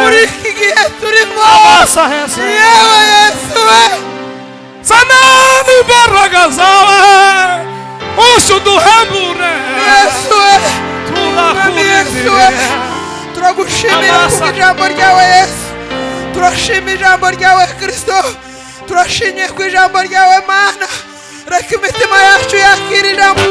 Muri iki gihe turimo. Amasa heza. Yewe Yesu we. Zana imbaraga zawe ushuduhembure. Yesu we. Turakurindiriye. Turagushimira kubw'ijambo ryawe Yesu. Turashima ijambo ryawe Kristo. Turashimye ku ijambo ryawe Mana. Reka imitima yacu yakira ijambo.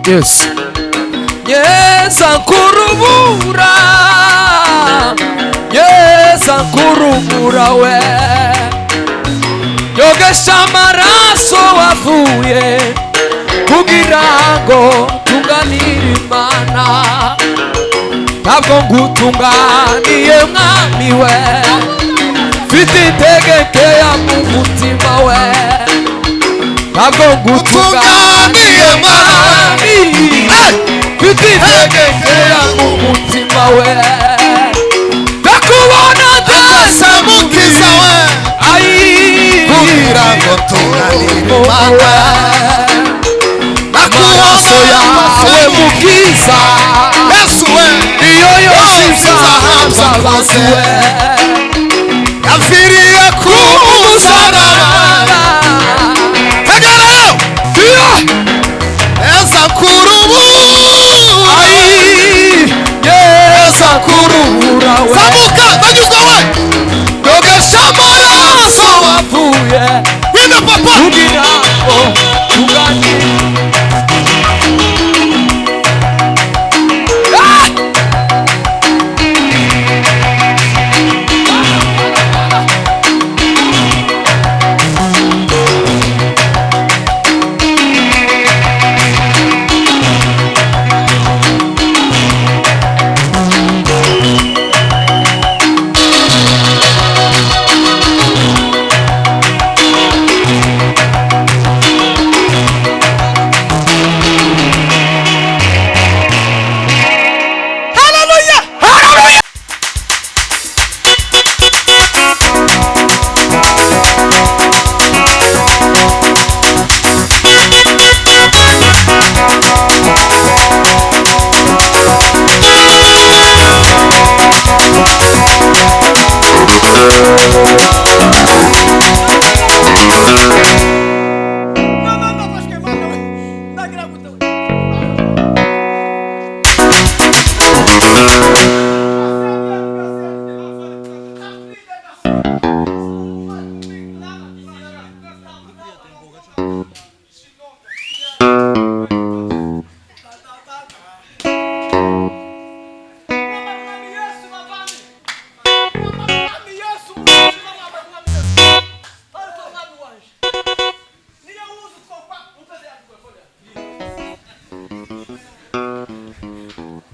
Yes. Yes, ankurubura. Yes, ankurubura we. Yogesha amaraso wavuye kugira ngo tunganire Imana. Ntabwo ngutunganiye mwami we, mfite integekeya mu mutima we. Ntabwo ngutunganiye mwami, mfite integekeya mu mutima we. Ndakubona ndasa mukiza we, kugira ngo tunganire Imana. Amaraso yawe mukiza, Yesu we, niyo yose izahamza we. Yapfiriye ku musaraba. Tegerayo. Yesu akurubura. Yesu akurubura we. Zamuka banyuzwa we. Yogesha amaraso wavuye Wina papa. Kugira ngo tunganire.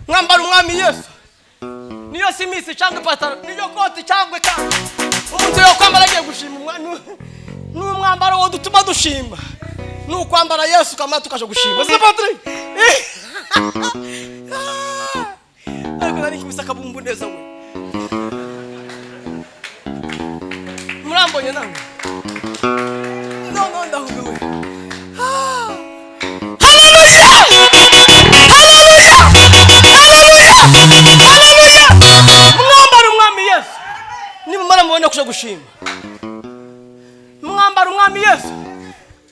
Mwambara umwami Yesu. Niyo simisi cyangwa ipataro, niyo koti cyangwa ikanzu. Umuntu yo kwambara agiye gushima umwami. Ni umwambaro wo dutuma dushima. Ni ukwambara Yesu kamara tukaje gushima. Si Patrick? Ariko nari nkubise akabumbu neza we. Murambonye nawe. No ndahumiwe. Haleluya! Haleluya! Haleluya! Haleluya! Mwambara umwami Yesu. Nimumara mubone kuja gushima. Mwambara umwami Yesu.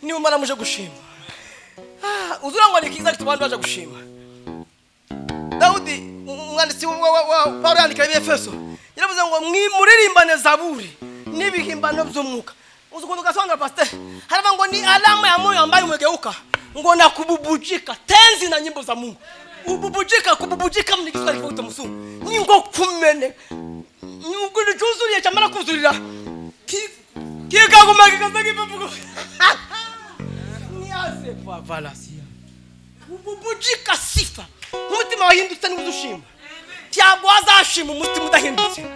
Nimumara muje gushima. Uzura ngo nikiza abantu baje gushima. Daudi umwanditsi wa Paulo yandika Efeso. Yaravuze ngo mwimuririmbane zaburi n'ibihimbano by'umwuka. Uzukundu gasonga pastor. Harava ngo ni alama ya moyo ambayo umegeuka. Ngo na kububujika tenzi na nyimbo za Mungu. Ububujika kububujika mu Kiswahili kwa msungu. Ni ngo kumene. Ni cyuzuriye cyamara kuzurira. Kikaguma kikaza kipapuko. Ni aze kwa valasia. Ububujika sifa. Umutima wahindutse ni udushima. Ntabwo azashima umutima udahindutse.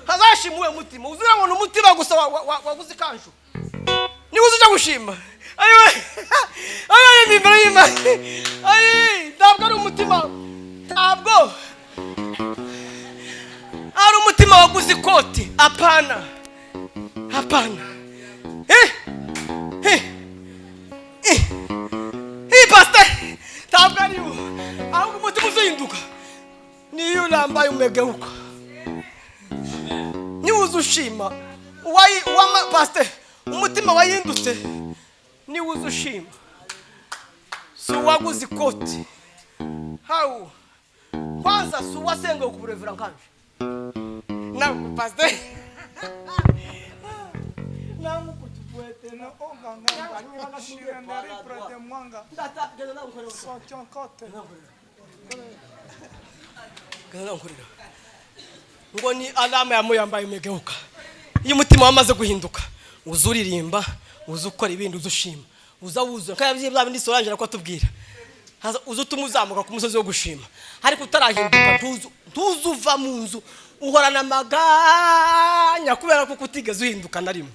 Azashima uwe mutima. Uzura ngo umutima gusa waguze ikanju. Ni uzuja gushima. Ayo. Ayo ni imbere y'Imana. Ayi, ntabwo ari umutima. Ntabwo ari umutima waguze ikoti. Hapana. Hapana. Pastor. Ntabwo ari wo. Ahubwo umutima uzinduka. Ni yule ambaye umegeuka. Ni uzushima. Pastor, umutima wahindutse. Ni uzushima. Si waguze ikoti. Hau. Kwanza si wasenga kuburevera nkanje. Na pastor. Na mukutubwete na onga nganga shirendari prete mwanga. Tata genda na nkorera. Sontion kote. Genda nkorera. Ngo ni alama ya moyo ambayo imegeuka. Iyo umutima wamaze guhinduka, uzuririmba, uzukora ibindi, uzushima. Uzawuzuza kaya bya bindi Solange ko atubwira. Uzutuma uzamuka ku musozi wo gushima. Ariko utarahinduka ntuzuva mu nzu uhorana amaganya kubera ko kutigeze uhinduka na rimwe.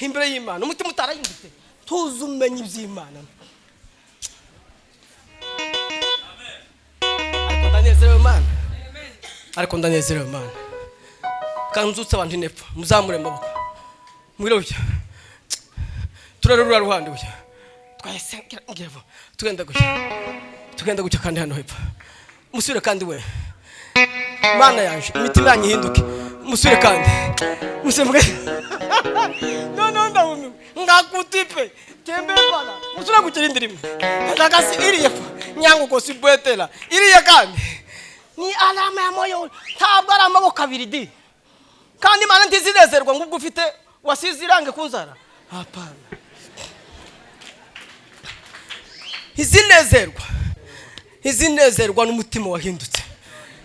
Imbere y'Imana umutima utarahindutse ntuzumenya iby'Imana. Ariko ndanezerewe Imana. Ariko ndanezerewe Imana. Kanzutse abantu inepfo muzamure amaboko. Mwirobye. Turarura ruhande buya. Twese ngirevo. Tugenda gushya. Tugenda gucya kandi hano hepfo. Musubire kandi we. Mana yanje imitima yanyu ihinduke. Musubire kandi. Musembuke. No ndabumiwe. Ngakutipe. Tembe bana. Musubire gukira indirimbo. Ndakasi iri yepfo. Nyangu kosibwetela. Iriye kandi. Ni alama ya moyo. Ntabwo ari amaboko abiri di. Kandi Imana ntizinezerwa ngubwo ufite wasize irange kunzara. Hapana. Izinezerwa. Izinezerwa n'umutima wahindutse.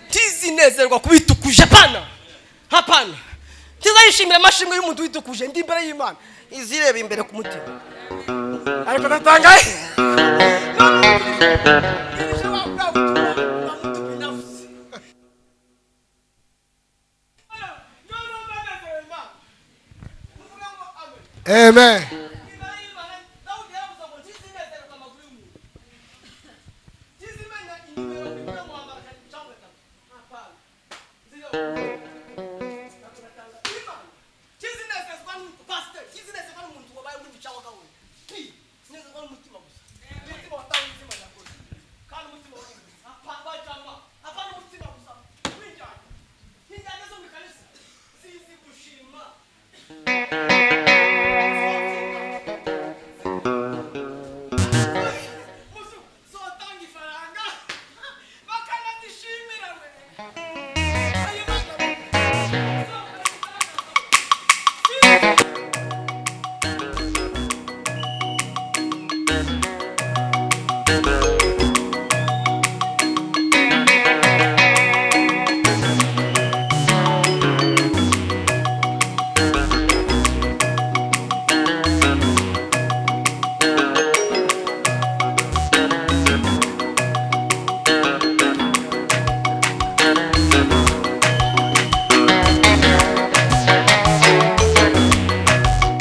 Ntizinezerwa kubitukuje. Hapana. Hapana. Ntizayishimira amashimwe y'umuntu witukuje ndi imbere y'Imana. Izireba imbere ku mutima. Ariko ndatangaye. Amen.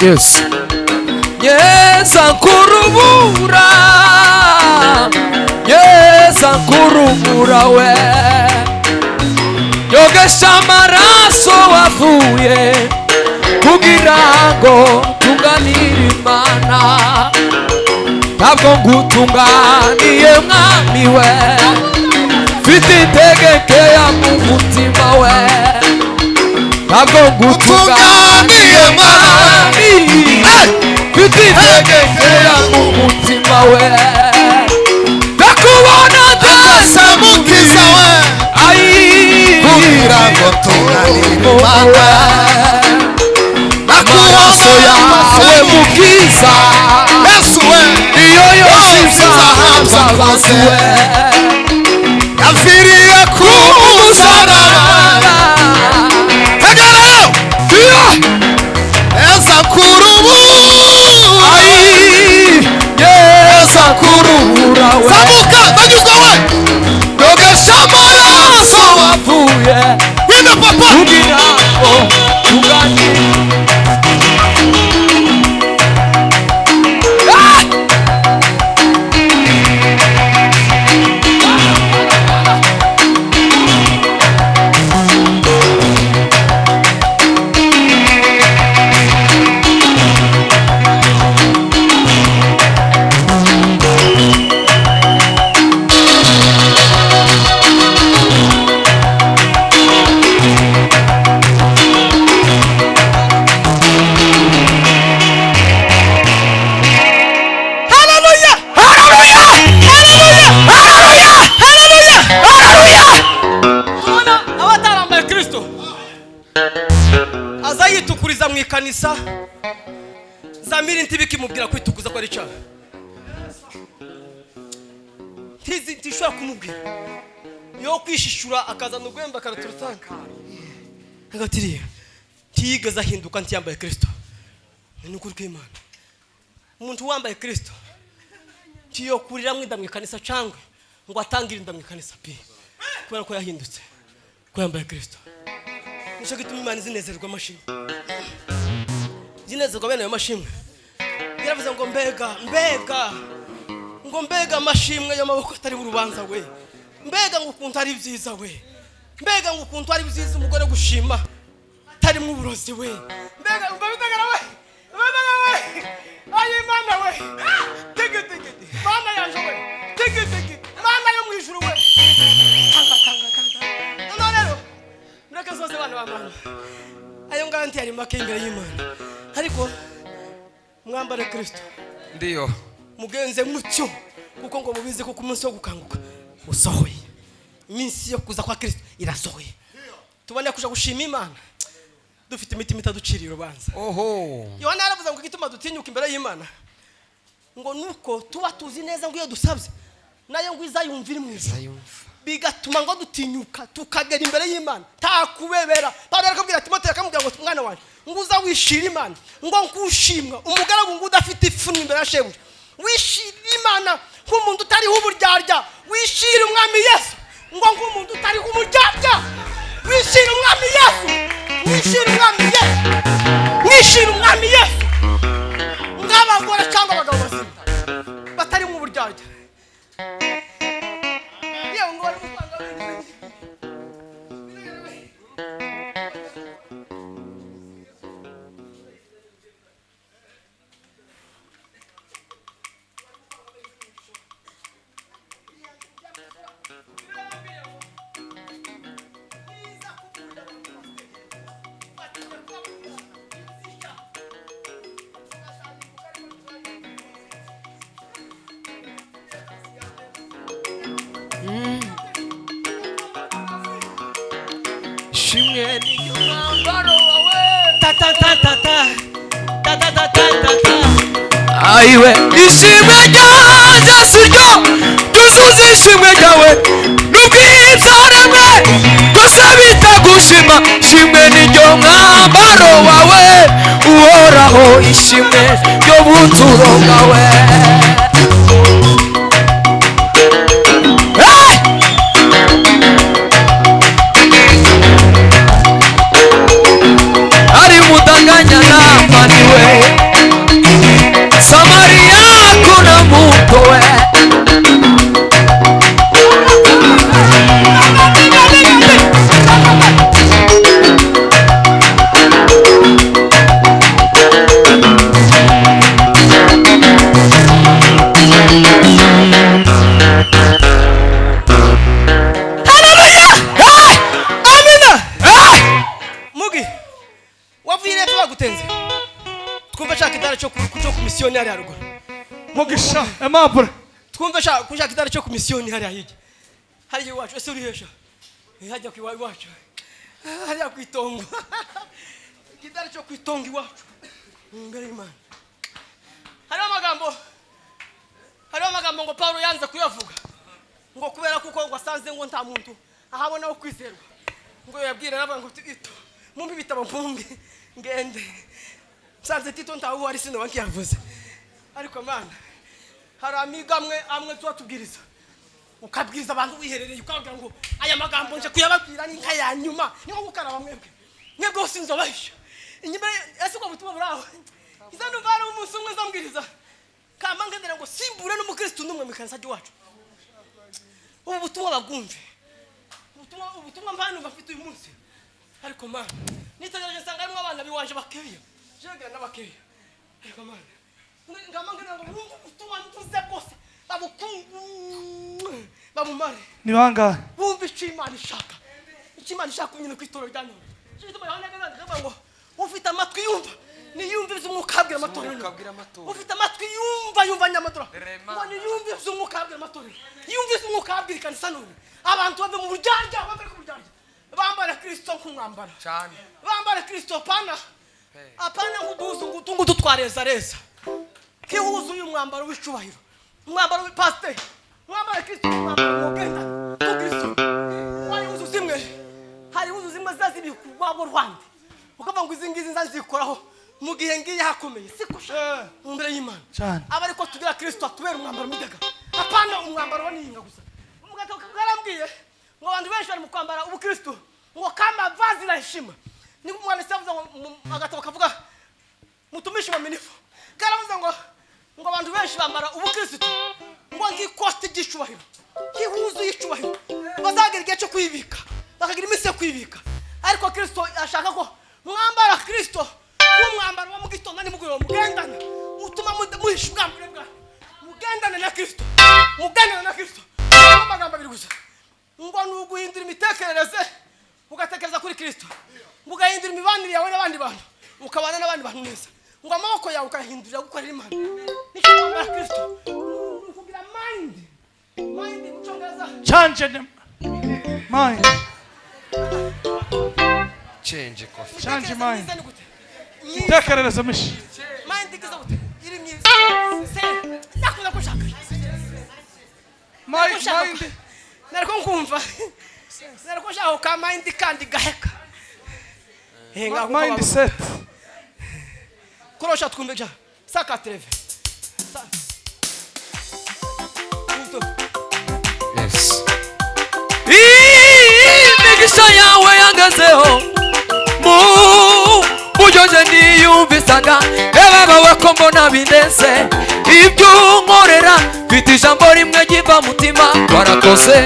Yes. Yeza kurubura, yeza kurubura we, yogesha amaraso wavuye kugira ngo tunganire Imana. Ntabwo ngutunganiye mwami we, mfite integekeya mu mutima we. Ntabwo ngutunganiye mwami, mfite integekeya mu mutima we. Ndakubona Asa mukiza we, ayi kugira ngo tunganire Imana. Amaraso yawe mukiza, Yesu we, iyo yose izahamza abantu we. Yapfiriye ku musaraba. Tegerayo. Eza kurubura, Ayi yeza kurubura we, zamuka banyuzwa we, yogesha amaraso wavuye wina papa. kugira ngo tunganire. Tubona abatarambaye Kristo aza yitukuriza mu ikanisa, zamira ntibikimubwira kwitukuza ko ari icyaha, ntizi ntishobora kumubwira yo kwishishura akazana urwembe akaruturutanga agatiriye, ntiyigeze ahinduka ntiyambaye Kristo. Ni ukuri kw'Imana, umuntu wambaye Kristo ntiyokurira mwinda mu ikanisa cyangwa ngo atangire inda mu ikanisa pe, kubera ko yahindutse ko yambaye Kristo. Nicyo gituma Imana izinezerwa amashimwe, izinezerwa bene ayo mashimwe. Yaravuze ngo mbega mbega ngo mbega amashimwe y'amaboko atari urubanza we, mbega ngo ukuntu ari byiza we, mbega ngo ukuntu ari byiza umugore gushima atarimo uburozi we, mbega umva bitagara we, mbega we ayi Imana we, tigi tigi Mana yanje we, tigi tigi Mana yo mu ijuru we, tanga tanga tanga. None rero mureke zose bana ba mama, ayo ngayo ntiyari make imbere y'Imana, ariko mwambare Kristo. Ndiyo. Mugenze mutyo, kuko ngo mubizi ko ku munsi wo gukanguka usohoye, iminsi yo kuza kwa Kristo irasohoye. Tubone kuja gushima Imana dufite imitima itaduciriye urubanza. Oho. Yohana yaravuze ngo igituma dutinyuka imbere y'Imana ngo nuko tuba tuzi neza ngo iyo dusabye nayo ngo izayumvire mu ijuru, bigatuma ngo dutinyuka tukagera imbere y'Imana nta kubebera. Pawulo arakabwira Timoteyo akamubwira ngo mwana wanjye ngo uza wishira Imana ngo nkushimwa umugaragu ngo udafite ipfunwe imbere ya shebuja, wishira Imana nk'umuntu utariho uburyarya, wishira umwami Yesu ngo nk'umuntu utariho uburyarya, wishira umwami Yesu, wishira umwami Yesu, wishira umwami Yesu nk'abagore cyangwa abagabo bazima batari mu buryarya. Yewe ngo bari gutanga Shimwe ni mwambaro wawe. Ta ta ta ta ta ta ta ta ta ta ta. Aiwe ishimwe ryanjye si ryo ryuzuza ishimwe ryawe, n'ubwizaremwe byose bitagushima. Ishimwe ni ryo mwambaro wawe uhoraho, ishimwe ryo buturo bwawe. Hey! Ari mudanganya namaniwe. Aimable. Twumve sha kushaka kitari cyo ku misiyoni hariya hirya. Hariya iwacu ese uri hesha? Hajya ku iwacu. Hariya ku itongo. Kitari cyo ku itongo iwacu. Imbere y'Imana. Hariho amagambo. Hariho amagambo ngo Paulo yanze kuyavuga. Ngo kubera kuko ngo asanze ngo nta muntu ahabona wo kwizerwa. Ngo yabwira n'abantu ngo ito mumbi ibitabo mpunge ngende. Nsanze Tito ntawe uhari sinoba nkiyavuze. Ariko Mana hari amiga amwe amwe tuba tubwiriza ukabwiriza abantu wiherereye ukababwira ngo aya magambo nje kuyababwira ni nka ya nyuma ni nko gukaraba mwebwe mwebwe hose nzobahisha inyuma ese ubwo butumwa buraho iza numva hari umunsi umwe nzambwiriza kama ngendera ngo simbure n'umukristo n'umwe mu ikanisa ry'iwacu ubu butumwa babwumve ubutumwa mva numva mfite uyu munsi ariko Mana nitegereje nsanga harimo abana biwanje bakeya jegira n'abakeya ariko Mana ngama ngendera ngo bumve ubutumwa mvuze bwose babukungu babumare Ni bangahe? Bumve icyo Imana ishaka icyo Imana ishaka nyine ku itorero rya none icyo gituma Yohana yagaragaje akavuga ngo ufite amatwi yumva niyumve iby'umwuka abwira amatorero Umwuka abwira amatorero. ufite amatwi yumva yumva nyamatorero Rema. ngo niyumve iby'umwuka abwira amatorero yumve iby'umwuka abwira ikanisa none abantu bave mu buryarya bave ku buryarya bambara Kristo nk'umwambaro Cyane. bambara Kristo apana apana nk'uduhuzu ngo utu ngutu twareza reza kihuzuye umwambaro w'icubahiro umwambaro w'ipasiteri umwambaro wa Kristo umwambaro mugenda tu Kristo hari impuzu zimwe hari impuzu zimwe ziza zibika urwabo rwande ukavuga ngo izi ngizi nza nzikoraho mu gihe ngiye hakomeye siko sha imbere y'Imana Cyane. aba ariko tugira Kristo atubera umwambaro mudega apana umwambaro wa nihinga gusa umugabo karambwiye ngo abantu benshi bari mu kwambara ubukristo ngo kama vazi la heshima ni umwanditsi yavuze ngo agatabo kavuga mutumishi mwaminifu karavuze ngo ngo abantu benshi bambara ubukristo ngo nk'ikoti ry'icubahiro nk'ihuzu y'icubahiro bazagira igihe cyo kwibika bakagira iminsi yo kwibika ariko Kristo ashaka ko mwambara Kristo nk'umwambaro wa mu gitondo nimugoroba mugendana utuma muhisha ubwambure bwanyu mugendane na Kristo mugendane na Kristo amagambo abiri gusa ngo ni uguhindura imitekerereze ugatekereza kuri Kristo ngo ugahindura imibanire yawe n'abandi bantu ukabana n'abandi bantu neza ngo amaboko yawe ukayahindurira gukorera Imana nicyo kwambara Kristo ni ukugira mind mind mu cyongereza Change the mind. Change coffee. Change imitekerereze mind. myiza ni gute myiza Imitekerereze mishi. mind igize gute iri myiza se nakunda ko ushaka Mind, mind. nariko nkumva nariko nshaka ka mind kandi gaheka henga Mind set. kurosha twumve ja sakatreve Yes. Imigisha yawe yangezeho mu buryo nje niyumvisaga ebabawe ko mbona bindenze ibyo unkorera mfite ijambo rimwe ryiva mutima warakoze.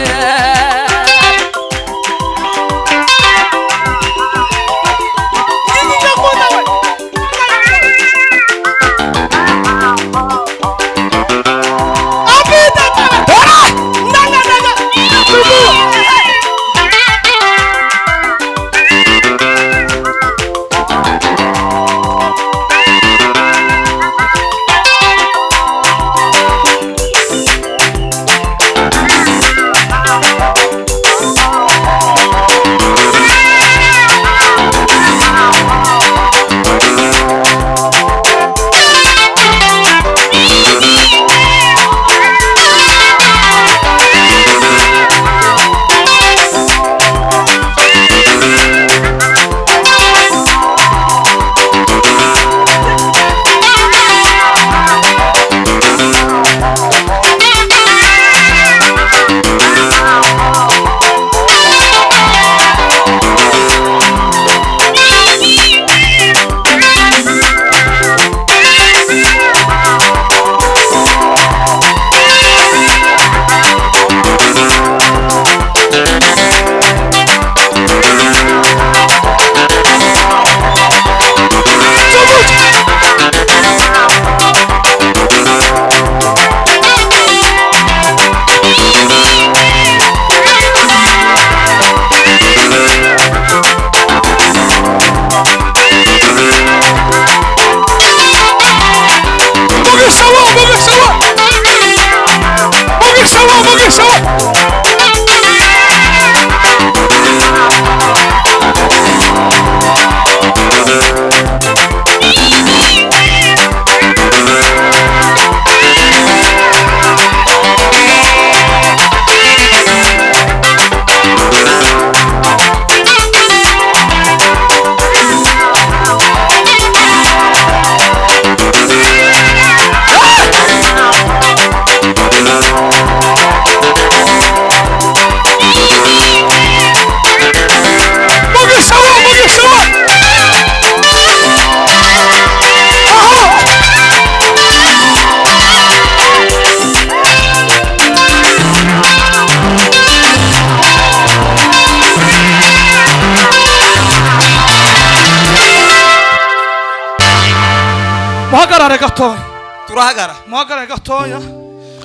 Muhagare gatoya. Turahagara. Muhagare gatoya.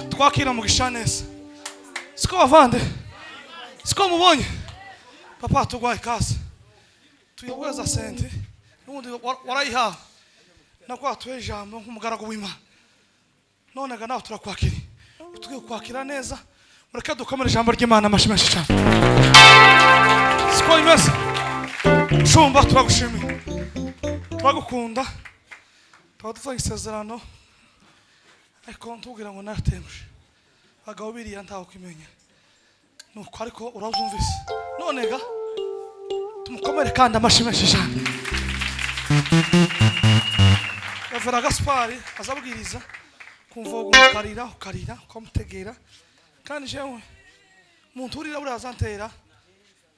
Twakira mugisha neza. Siko bavande. Siko mubonye. Papa tugwaye ikaze. Tuyobweza sente. N'ubundi warayihawe. Nakwatuye ijambo nk'umugaragu w'Imana. None ga nawe turakwakira. Tugiye kwakira neza. Mureke dukomere ijambo ry'Imana amashyi menshi cyane. Siko imeze. Shumba turagushimiye. Turagukunda. Tuba dufite isezerano. Ariko ntubwira ngo naratemje. Abagabo biriya ntawe kumenya. Nuko ariko urazumvise. None ga tumukomere kandi amashyi menshi cyane. Yavera Gaspari azabwiriza kumva ukarira ukarira ukamutegera kandi jewe muntu urira buriya azantera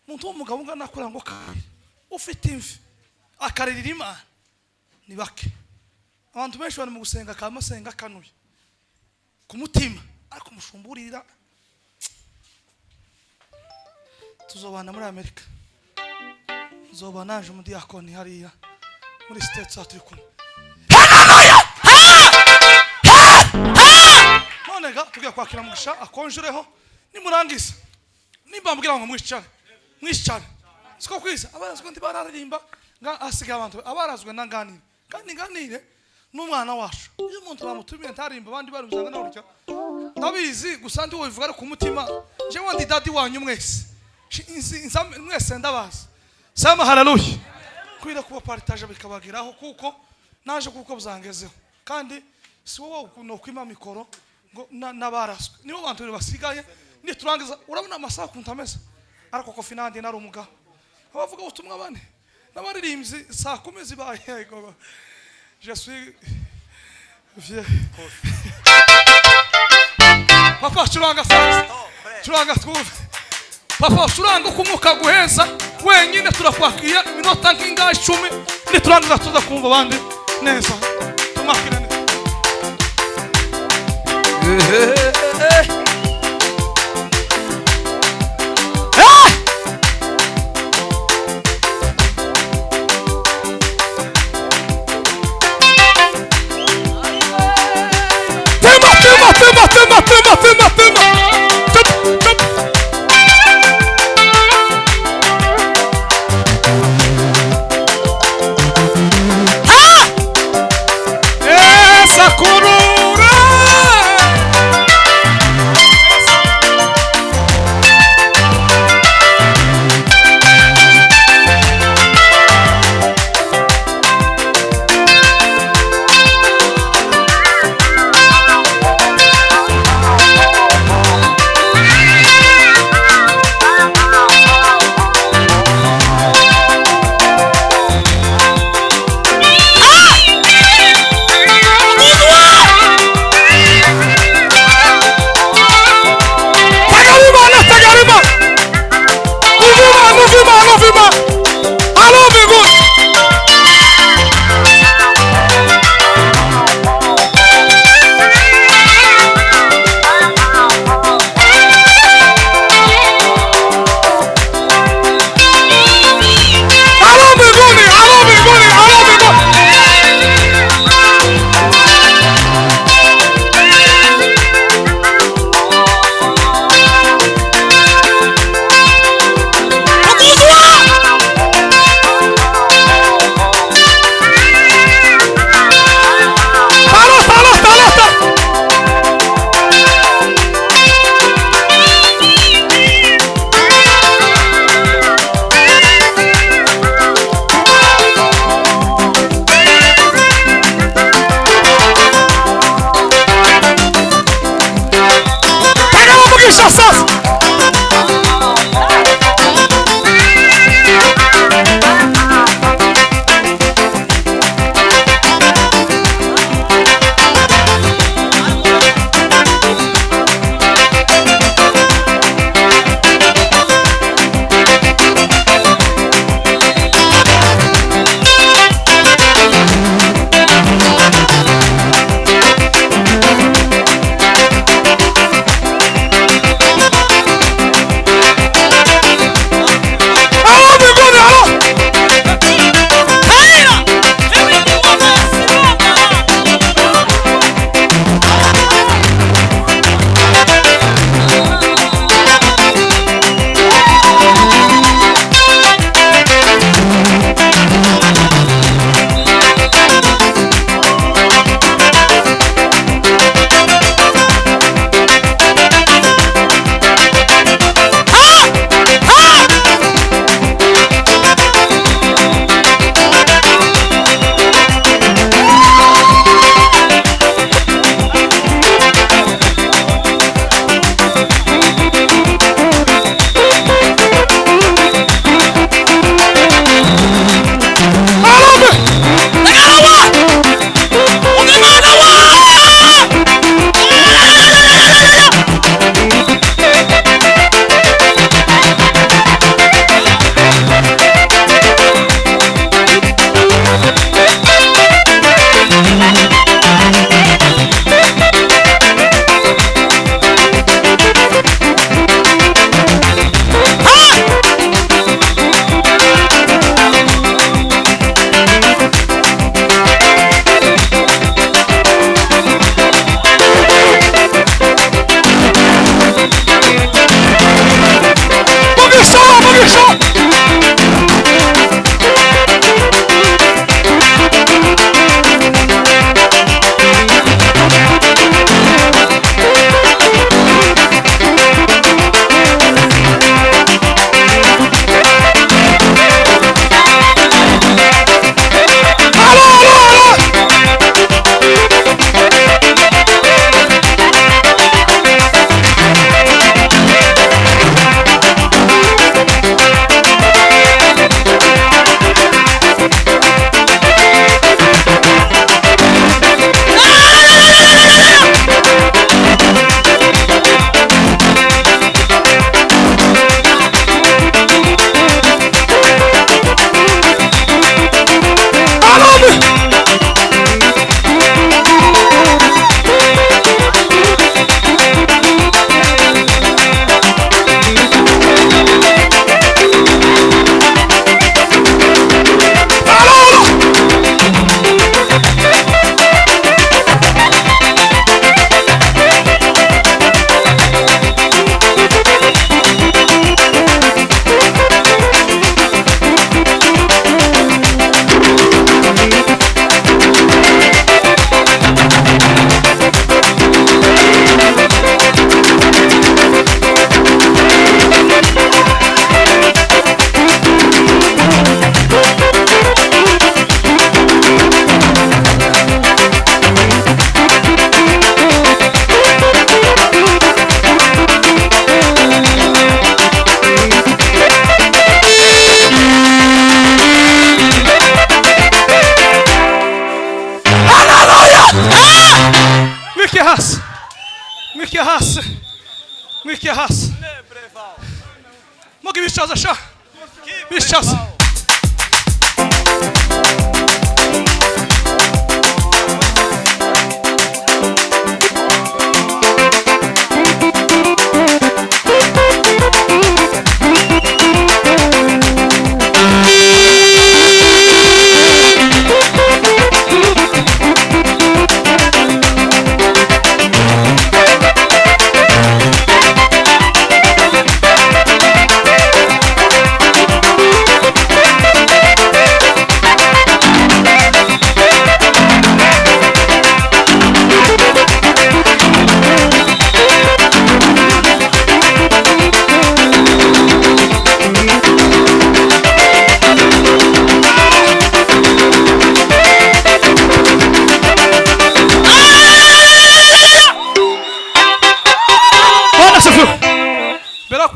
muntu w'umugabo ungana akura ngo karira ufite imvi akaririra Imana ni bake. Abantu benshi bari mu gusenga akamasenga akanuye ku mutima ariko umushumburira. Tuzobana muri Amerika, nzoba naje umudiyakoni hariya muri States turi kumwe. None ga tugiye kwakira mugisha akonjureho nimurangiza nimba mbwira ngo mwicare mwicare siko kwiza abarazwe ntibararirimba nga asigaye abantu abarazwe nanganire kandi nganire n'umwana wacu. Iyo umuntu bamutumiye ntarimba abandi baruzanga nawe urya ndabizi gusa ndi wowe ku mutima jewe ndi dadi wanyu mwese mwese ndabazi. Sama haleluya. Kwira kuba partage bikabagiraho kuko naje kuko buzangezeho kandi si wowe no kwima mikoro ngo nabaraswe nibo bantu basigaye niturangiza. Urabona amasaha kuntameza ariko ko finandi nari umugabo abavuga ubutumwa bane n'abaririmbyi saa 10 zibaye. Je suis vieux. Papa curanga sasa. Curanga twumve. Papa curanga uko umwuka guheza wenyine turakwakira iminota nk'ingahe 10 niturangiza tuza kumva abandi neza. Tumwakire neza. Tema, tema, tema, tema, tema, tema, tema. Tema, tema. Essa curura. Tagarima, tagarima. Uvuma, uvuma, uvuma. Alo mbinguni. Alo mbinguni, alo mbinguni, alo mbinguni. Talo, talo, talo, talo. Tagala mugisha sasa. Mwikiye hasi, mwikiye hasi. Mugi bishaza sha, bishaza.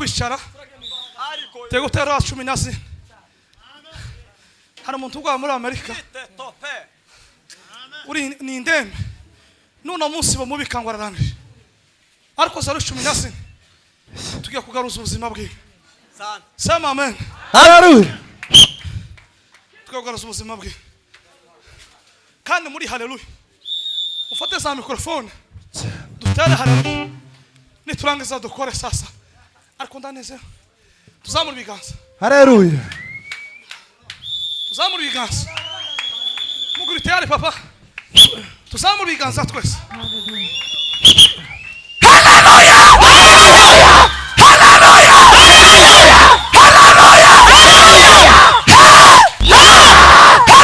Kwicara tegutera 14. Hari umuntu ugwa muri Amerika uri ni indembe none munsi bamubika ngo ararangije, ariko zari 14 tugiye kugaruza ubuzima bwe. Sema amen. Haleluya. Tugiye kugaruza ubuzima bwe kandi muri haleluya. Ufate za microphone dutere haleluya, niturangiza dukore sasa. Ariko ndaneze tuzamura ibiganza. Haleluya. Tuzamura ibiganza. Muguri tayari papa. Tuzamura ibiganza twese. Haleluya! Haleluya! Haleluya! Haleluya!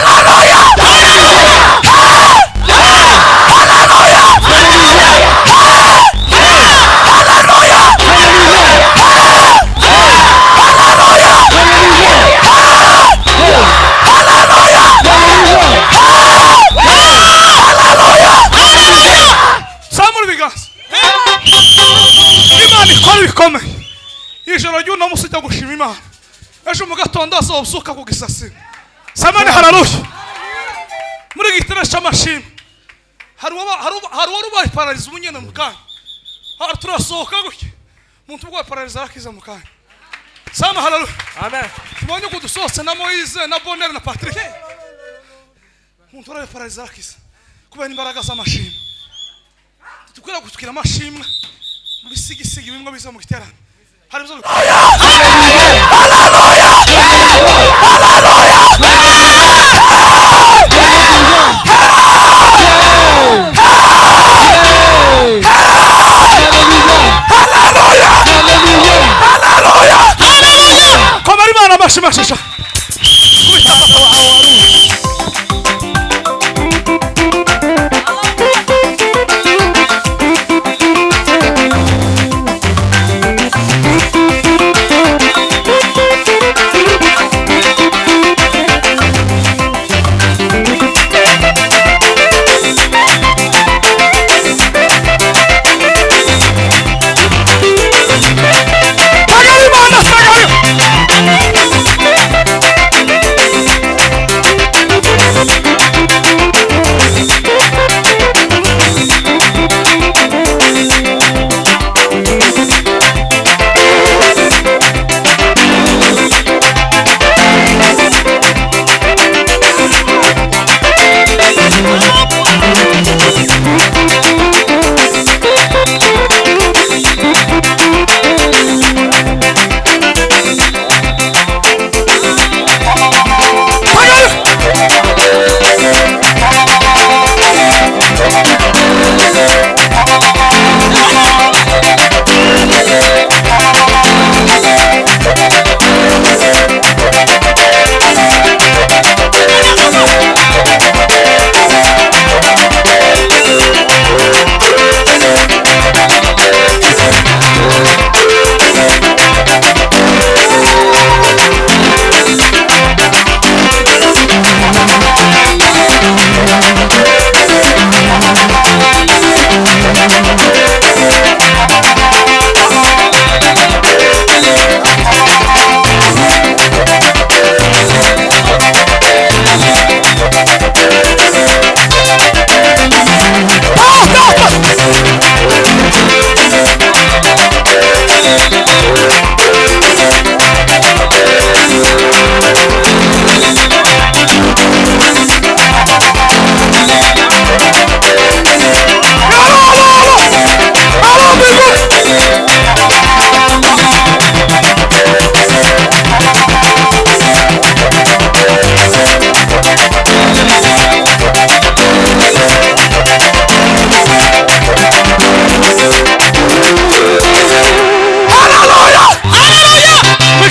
Haleluya! Imana ikora ibikomeye. Ijoro ry'uno munsi ujya gushima Imana, ejo mu gatondo azobyuka ku gisasiro. Samani haleluya. Muri gitera cy'amashimwe hari uwari ubaye parariza umunyene mu kanya, turasohoka gutya umuntu urwaye parariza arakiza mu kanya. Sama haleluya. Amen. Tubonye ko dusohotse na Moise na Bonheur na Patrick, umuntu urwaye parariza arakiza kubera imbaraga z'amashimwe. Tukwira gutukira amashimwe mu bisigisigi bimwe biza mu giterane. Hari bizo. Haleluya! Haleluya! Haleluya! Haleluya! Komera Imana amashyi mashisha.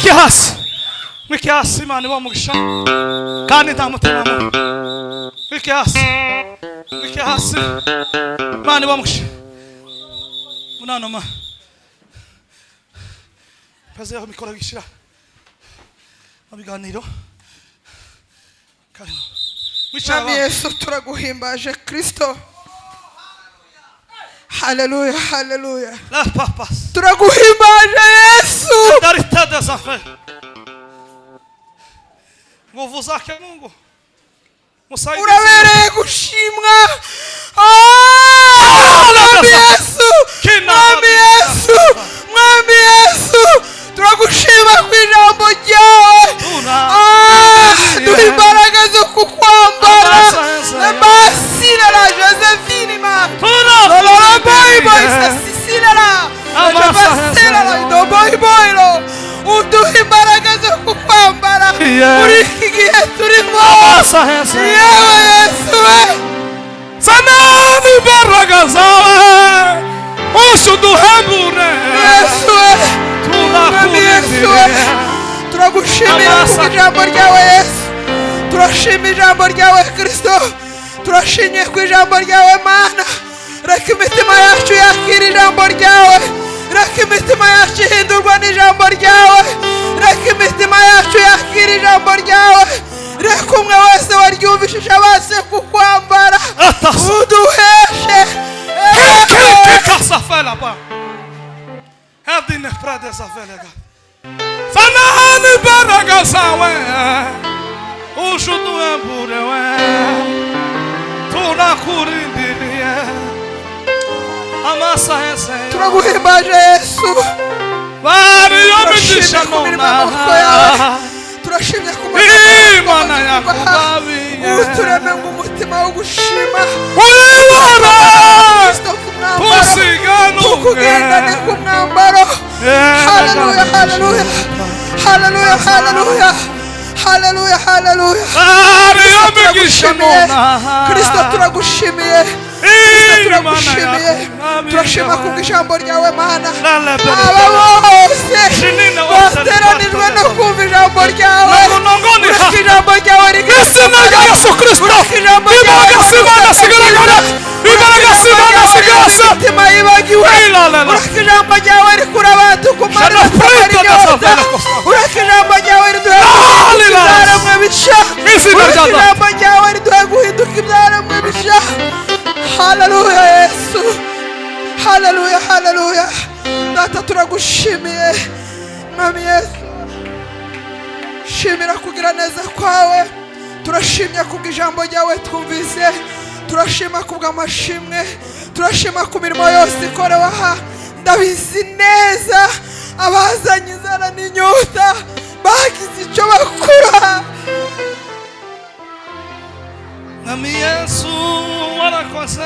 Mwike hasi. Mwike hasi Imana ibahe umugisha. Kandi nta mutima mubi. Mwike hasi. Mwike hasi. Imana ibahe umugisha. Munano ma. Peze yaho mikoro bishira. Mu biganiro. Karibu. Mwicara Mwami abantu. Yesu turaguhimbaje Kristo. Haleluya, haleluya. La papas. Turaguhimbaje Yesu. Darita des enfants. Nguvu zake Mungu. Musaidizi. Urabereye gushimwa. Ah, Mwami Yesu, Mwami Yesu, Mwami Yesu, turagushima ku ijambo ryawe. Ah, duha imbaraga zo kukwambara. Basira la Josephine ma. La boy boy sisila la. Basira la do boy boy lo. Uduha imbaraga zo kukwambara. Muri iki gihe turimo. Yewe Yesu we. Sanani imbaraga zawe ushuduhembure Yesu we. Mwami Yesu we. Turagushimira ku ijambo ryawe Yesu. Turashima ijambo ryawe Kristo. Turashimye ku ijambo ryawe Mana. Reka imitima yacu yakira ijambo ryawe. Reka imitima yacu ihindurwa n'ijambo ryawe. Reka imitima yacu yakira ijambo ryawe. Reka umwe wese waryumvishije abashe kukwambara. Uduheshe. Sanani imbaraga zawe ushuduhembure Tunakurindiriye amasaha Turaguhimbaje Yesu. bariyo migisha Turashimye ku mirimo y'amaboko yawe. Turashimye ku Imana yakugabiye utureme ngo umutima wo gushima. uyibara Kristo ku mwambaro. tusiganubwe Tukugendane ku mwambaro. Haleluya, haleluya. Haleluya, haleluya. Haleluya, haleluya. bariyo migisha Turagushimiye. Kristo turagushimiye. Kristo turagushimiye. Turashima kubw'ijambo ryawe Mana. Aba bose bateranijwe no kumva ijambo ryawe. Ureka ijambo ryawe izina rya Yesu Kristo Ureka ijambo ryawe imbaraga z'Imana zigaragara imbaraga z'Imana zigaragara imitima yibagiwe. Ureka ijambo ryawe rikura abantu ku marira akamara inyota. Ureka ijambo ryawe riduha guhinduka ibyaremwe bishya. Izina Ureka rya Data. ijambo ryawe riduha guhinduka ibyaremwe bishya. Haleluya Yesu. Haleluya, haleluya. Data turagushimiye. Mwami Yesu. Shimira kugira neza kwawe. Turashimye kubw'ijambo ryawe twumvise. Turashima kubw'amashimwe. Turashima ku mirimo yose ikorewe aha. Ndabizi neza abazanye inzara n'inyota bagize icyo bakura. Mwami Yesu warakoze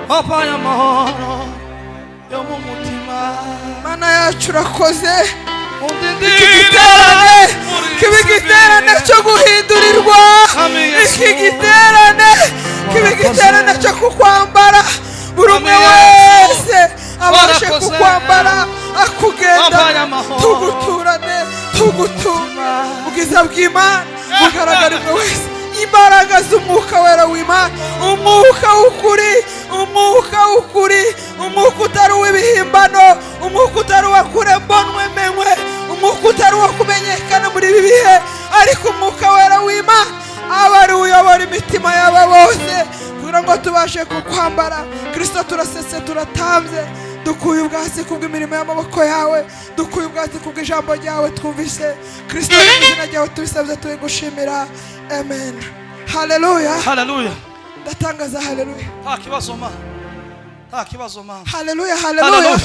wampaye amahoro yo mu mutima Mana yacu urakoze. Undindira Igiterane muri kiba igiterane cyo guhindurirwa. Mwami Yesu. Iki giterane kiba igiterane cyo kukwambara. Buri umwe Mwami Yesu. wese abashe Warakoze. kukwambara Wampaye akugendana amahoro. tuguturane tuguture ubwiza bw'Imana bugaragarirwa wese. Imbaraga z'umwuka wera w'Imana, umwuka w'ukuri, umwuka w'ukuri, umwuka utari uw'ibihimbano, umwuka utari uwa kure mbonwe menywe, umwuka utari uwo kumenyekana muri ibi bihe, ariko umwuka wera w'Imana aba ari uyobora imitima y'aba bose kugira ngo tubashe kukwambara. Kristo turasese turatambye, dukuye ubwatsi kubw'imirimo y'amaboko yawe, dukuye ubwatsi kubw'ijambo ryawe twumvise. Kristo mu izina ryawe tubisabye tubigushimira. Amen. Haleluya. Haleluya. Ndatangaza haleluya. Nta kibazo ma. Nta kibazo ma. Haleluya, haleluya.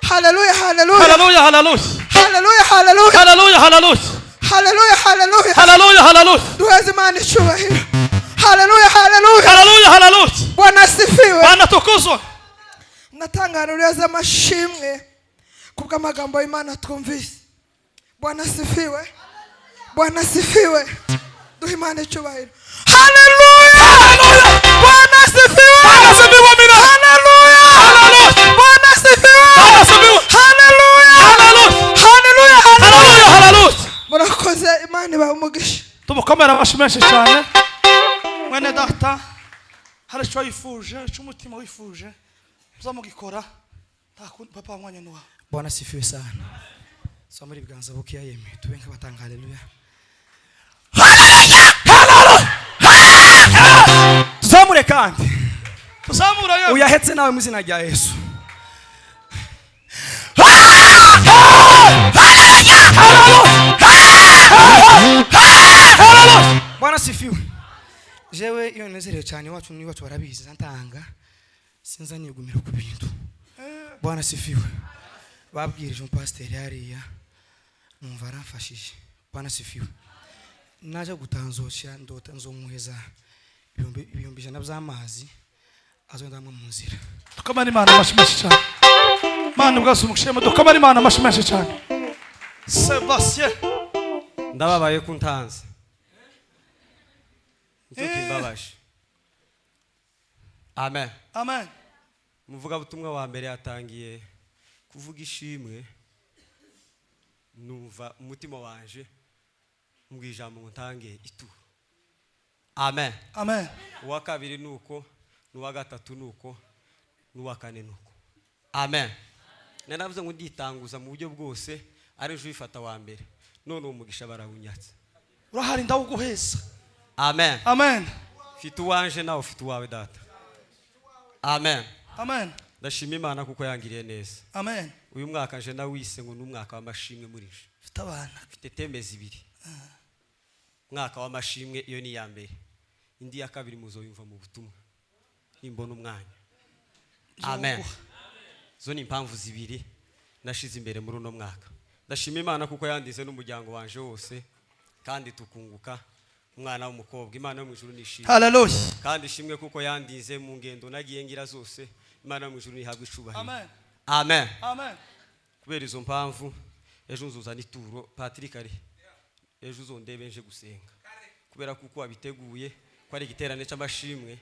Haleluya, haleluya. Haleluya, haleluya. Haleluya, haleluya. Haleluya, haleluya. Haleluya, haleluya. Haleluya, haleluya. Duheze Imana icyubahiro. Haleluya, haleluya. Haleluya, haleluya. Bwana asifiwe. Bwana tukuzwe. Natanga haleluya z'amashimwe kubw'amagambo y'Imana twumvise. Bwana asifiwe. Bwana asifiwe. Duhe Imana icyubahiro. Haleluya! Bwana asifiwe. Bwana asifiwe, amina. Haleluya! Haleluya. Bwana asifiwe. Bwana asifiwe. Haleluya! Haleluya. Haleluya! umugisha. Tumukomere amashyi menshi cyane. Mwene data, hari icyo wifuje, icyo umutima wifuje, uzamugikora. Nta kundi, papa, mwanya ni wawe. Bwana asifiwe sana. Somera ibiganza bukeya yemwe, tube nk'abatanga haleluya. Haleluya! Tuzamure kandi. Tuzamura yewe. Uyahetse nawe mu izina rya Yesu. Bwana asifiwe. Jewe iyo nezerewe cyane iwacu n'iwacu barabizi, ntanga sinza nigumira ku bintu. Bwana asifiwe. Babwirije umupasiteri hariya, numva aramfashije. Bwana asifiwe. Naje gutanzokera ndota nzomuheza 100,000 by'amazi azonda amwe mu nzira. Dukomere Imana amashyi menshi cyane. Imana ubwazo umushime, dukomere Imana amashyi menshi cyane. Sebastien, ndababaye ko untanze, nicyo kimbabaje. Amen. Amen. Umuvugabutumwa wa mbere yatangiye kuvuga ishimwe, numva umutima wanje mbwira ijambo ngo ntange ituro. Amen. Amen. Uwa kabiri ni uko, n'uwa gatatu ni uko, n'uwa kane ni uko. Amen. Naravuze ngo nditanguza mu buryo bwose, ari ejo uyifata wa mbere. None uwo mugisha barawunyatse. Urahari, ndawuguheza. Amen. Amen. Mfite uwanje, nawe ufite uwawe data. Amen. Amen. Ndashima Imana kuko yangiriye neza. Amen. Uyu mwaka nje nawise ngo ni umwaka w'amashimwe muri nje. Mfite abana. Mfite temezi ibiri. Umwaka w'amashimwe, iyo ni iya mbere. Indi ya kabiri muzoyumva mu butumwa nimbona umwanya. Amen. Zo ni impamvu zibiri nashize imbere muri uno mwaka. Ndashima Imana kuko yandize n'umuryango wanje wose, kandi tukunguka umwana w'umukobwa. Imana yo mu ijuru nishimwe. Haleluya. Kandi ishimwe kuko yandize mu ngendo nagiye ngira zose. Imana yo mu ijuru nihabwe icubahiro. Amen. Amen. Amen. Kubera izo mpamvu, ejo nzuzana ituro. Patrick ari ejo uzondebe nje gusenga, kubera kuko wabiteguye ko ari igiterane cy'amashimwe,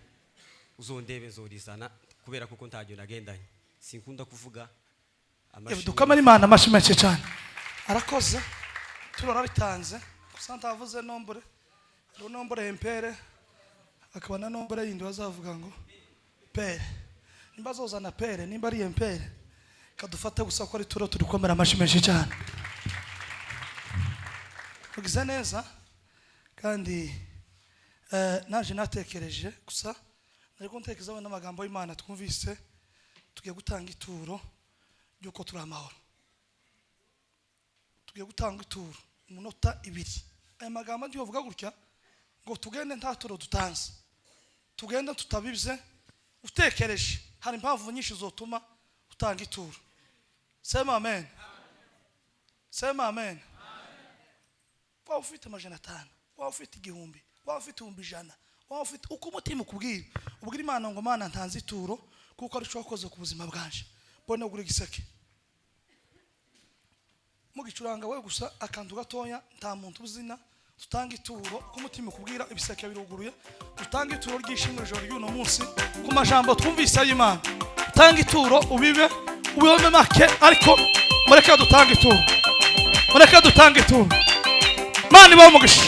uzondebe nzorizana, kubera kuko ntacyo nagendanye, sinkunda kuvuga amashimwe. Dukomere Imana amashyi menshi cyane. Arakoze, turarabitanze gusa ntavuze nombre. Hariho nombre impere, akaba na nombre yindi bazavuga ngo pere, nimba azozana pere, nimba ari impere, kadufate gusa ko ari turo. Turikomera amashyi menshi cyane. Ugize neza. Kandi naje natekereje gusa, ariko ntekereza n'amagambo y'Imana twumvise, tugiye gutanga ituro ry'uko turi amahoro. Tugiye gutanga ituro umunota ibiri. Aya magambo ngiye bavuga gutya ngo tugende nta turo dutanze, tugende tutabibye. Utekereje hari impamvu nyinshi zotuma utanga ituro. Sema amen. Sema amen. Waba ufite 500, waba ufite 1000, waba ufite 100,000, waba ufite uko umutima ukubwira, ubwira Imana ngo Mana ntanze ituro kuko ari cyo wakoze ku buzima bwanje. Mbone ugura igiseke mugicuranga we gusa akantu gatoya, nta muntu uzina. Tutanga ituro ko umutima ukubwira. Ibiseke biruguruye. Tutanga ituro ry'ishimwe ijoro ry'uno munsi ku majambo twumvise y'Imana. Utanga ituro, ubibe, ubibome make, ariko mureke dutanga ituro, mureke dutanga ituro. Mana ibahe umugisha.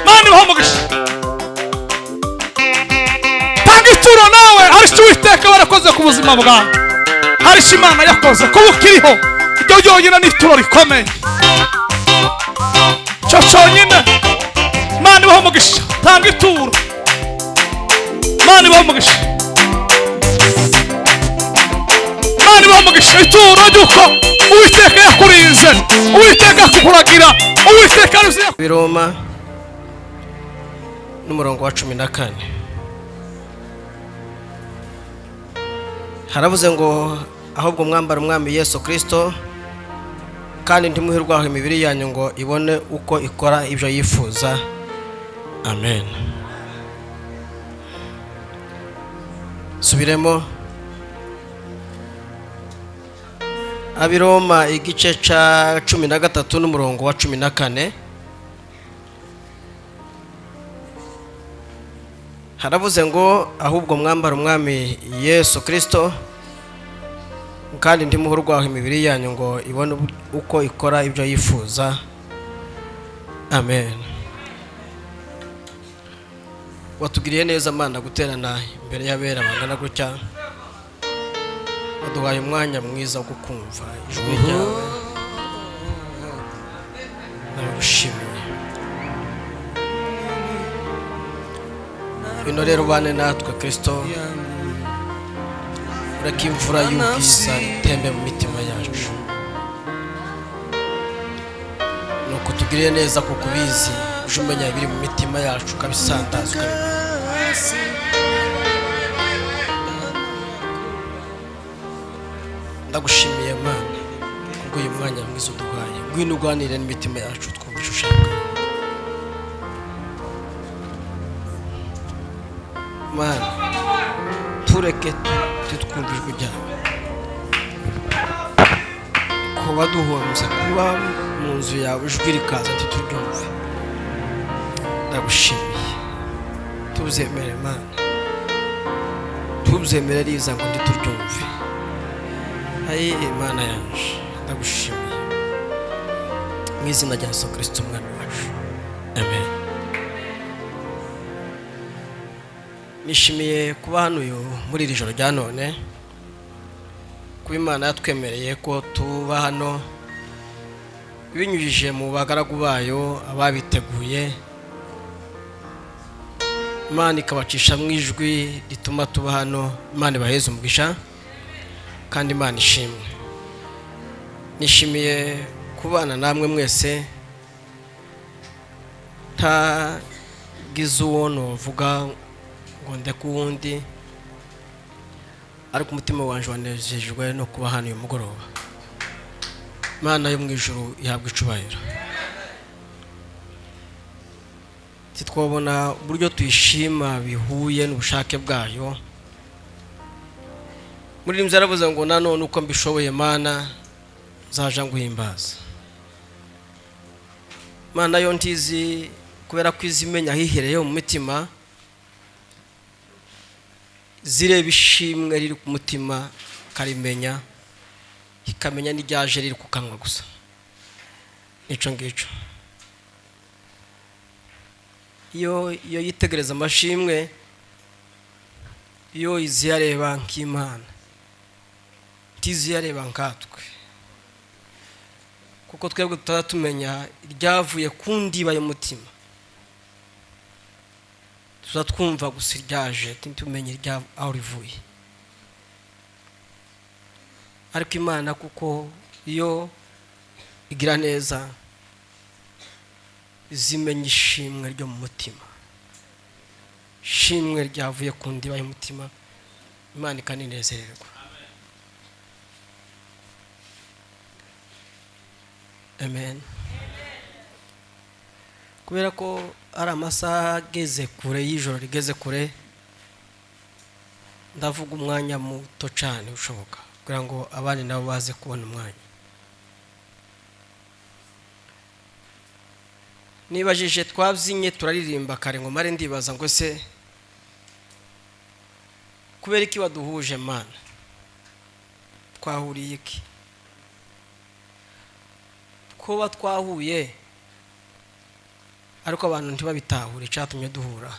Mana ibahe umugisha. Tanga ituro nawe, hari icyo Uwiteka warakoze ku buzima bwawe, hari icyo Imana yakoze kuba ukiriho. Ibyo byonyine ni ituro rikomeye, cyo cyonyine. Imana ibahe umugisha. Tanga ituro. Imana ibahe umugisha. Imana ibahe umugisha. Ituro ry'uko Uwiteka yakurinze, Uwiteka akukuragira, Uwiteka aruzi. Biroma n'umurongo wa 14 haravuze ngo ahubwo mwambara umwami Yesu Kristo, kandi ntimuhirwaho imibiri yanyu ngo ibone uko ikora ibyo yifuza. Amen. Subiremo Abiroma igice ca 13 n'umurongo wa 14 haravuze ngo ahubwo mwambara umwami Yesu Kristo, Kandi ntimuhe urwaho imibiri yanyu ngo ibone uko ikora ibyo yifuza. Amen. Watugiriye neza Mana guterana imbere y'abera bangana gutya, waduhaye umwanya mwiza wo kukumva ijwi ryawe, ndagushimiye. Ino rero ubane natwe Kristo, ureke imvura y'ubwiza itembe mu mitima yacu. Nuko tugiriye neza kuko ubizi, uje umenya ibiri mu mitima yacu ukabisandaza ukabimenya. Ndagushimiye Mana kubw'uyu mwanya mwiza uduhaye, ngwino uganire n'imitima yacu twumve icyo ushaka. Mana tureke twumve ijwi ryawe, kuba duhomza kuba mu nzu yawe ijwi rikaza ntituryumve. Ndagushimiye, tuzemere Mana, tuzemere riza ngo ntituryumve. Ayi Imana yanje, ndagushimiye mu izina rya Yesu Kristo umwami wacu, amen. Nishimiye kuba hano uyu muri iri joro rya none, kuba Imana yatwemereye ko tuba hano binyujije mu bagaragu bayo ababiteguye, Imana ikabacisha mu ijwi rituma tuba hano. Imana ibaheze umugisha kandi Imana ishimwe. Nishimiye kubana namwe mwese, ntagize uwo novuga ngo ndeke uwundi, ariko umutima wanje wanejejwe no kuba hano uyu mugoroba. Imana yo mu ijuru ihabwa icubahiro. Titwabona uburyo tuyishima bihuye n'ubushake bwayo. Muri rimwe yaravuze ngo nanone uko mbishoboye Mana nzaja nguhimbaza. Mana yo ntizi, kubera ko izimenya ahihereye mu mitima, zireba ishimwe riri ku mutima karimenya, ikamenya n'iryaje riri ku kanwa gusa. Nico ngico iyo yitegereza amashimwe, iyo iziyareba nk'Imana, ntiziyareba nkatwe, kuko twebwe tutatumenya iryavuye ku ndiba y'umutima. Tuzatwumva gusa iryaje, ntitumenye aho rivuye. Ariko Imana kuko iyo igira neza, izimenya ishimwe ryo mu mutima, ishimwe ryavuye ku ndiba y'umutima, Imana ikaninezererwa. Amen. Kubera ko ari amasaha ageze kure y'ijoro rigeze kure, ndavuga umwanya muto cyane ushoboka kugira ngo abandi nabo baze kubona umwanya. Nibajije twabyinnye turaririmba kare ngo mare ndibaza ngo se kubera iki waduhuje Mana, twahuriye iki? Kuba twahuye ariko abantu ntibabitahure icyatumye duhura.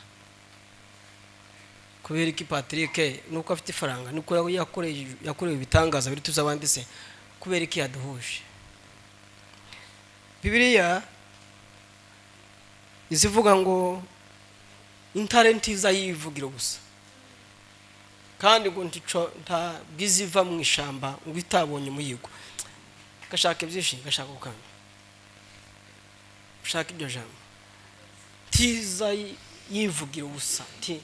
Kubera iki Patrick nuko afite ifaranga, nuko yakoreye ibitangaza biri tuzabandi se, kubera iki yaduhuje? Bibiliya izivuga ngo intare ntiza yivugira gusa, kandi ngo nta bwiziva mu ishamba ngo itabonye umuyigo. Gashaka ibyishimo, gashaka gukanda, ushaka iryo jambo tiza yivugira ubusa, ti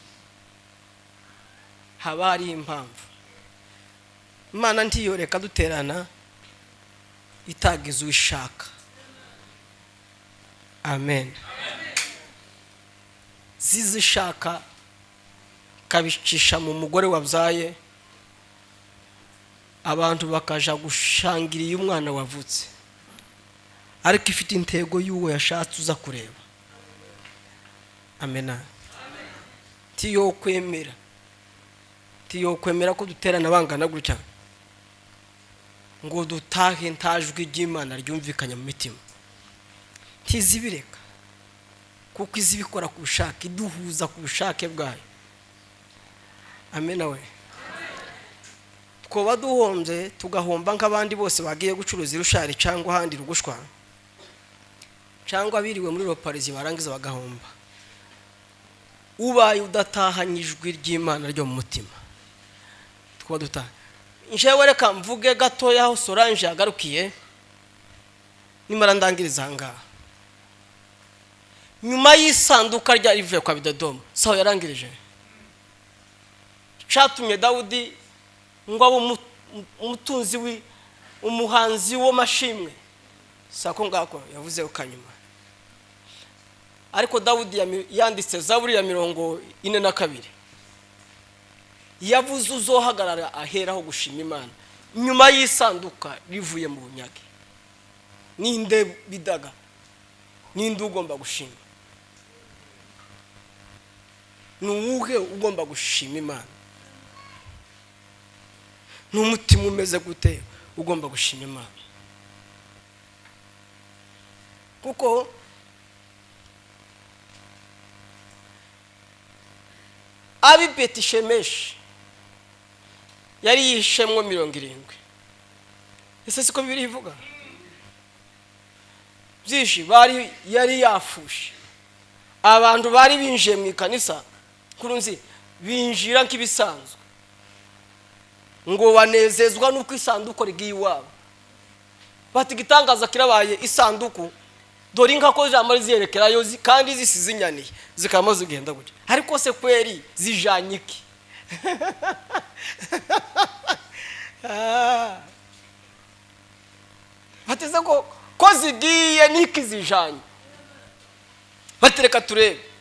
haba hari impamvu. Imana ntiyoreka duterana itagize uwishaka. Amen. Zizishaka kabicisha mu mugore wabyaye, abantu bakaja gushangira iyo umwana wavutse, ariko ifite intego y'uwo yashatse uza kureba. Amena. Tiyo kwemera ko duterana bangana gutya Ngo dutahe nta jwi ry'Imana ryumvikanye mu mitima. Ntizibireka kuko izibikora ku bushake, iduhuza ku bushake bwayo. Amena we. Twoba duhombye tugahomba nk'abandi bose bagiye gucuruza irushari cyangwa ahandi rugushwa, cyangwa biriwe muri Roparizi barangiza bagahomba. Ubaye udatahanye ijwi ry'Imana ryo mu mutima, twoba dutaha. Njyewe reka mvuge gatoya aho Solange yagarukiye, nimara ndangiriza aha ngaha. Nyuma y'isanduka ryari rivuye kwa Bidodomu, saho yarangirije. Cyatumye Dawudi ngo abe umutunzi umuhanzi w'amashimwe, sako ngako yavuze kanyuma. Ariko Dawudi yanditse Zaburi ya 42, yavuze uzohagarara aheraho gushima Imana nyuma y'isanduka rivuye mu bunyage. Ninde bidaga? Ninde ugomba gushima? Ni uwuhe ugomba gushima Imana? N'umutima umeze gute ugomba gushima Imana? Kuko abi Betishemeshi yari yishemwo 70. Ese siko Bibiliya ivuga? Byinshi bari yari yafushe. Abantu bari binjiye mu ikanisa kurunzi binjira nk'ibisanzwe, ngo banezezwa nuko isanduku rigiye iwabo. Bati gitangaza kirabaye, isanduku dore inka ko jambo ziyerekerayo kandi zisize inyaniye zikama zigenda gutya. Ariko se kweri zijanye iki? Bateze ko zigiye niki zijanye? Batereka turebe.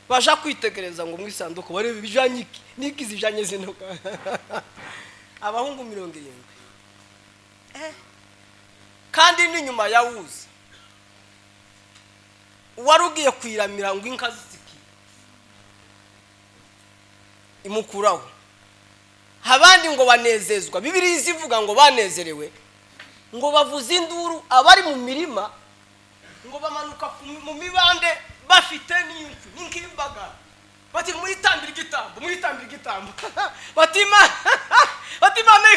Baja kwitegereza ngo mu isanduku barebe bijanye iki niki zijanye zinoka. Abahungu 70. Kandi ni nyuma ya Uza warugiye kwiramira ngo inka zitsiki imukuraho. Abandi ngo banezezwa, Bibiliya izivuga ngo banezerewe, ngo bavuze induru abari mu mirima, ngo bamanuka mu mibande bafite n'inkwi n'inkimbaga, bati muyitambira igitambo, muyitambira igitambo. Bati Imana, bati Imana,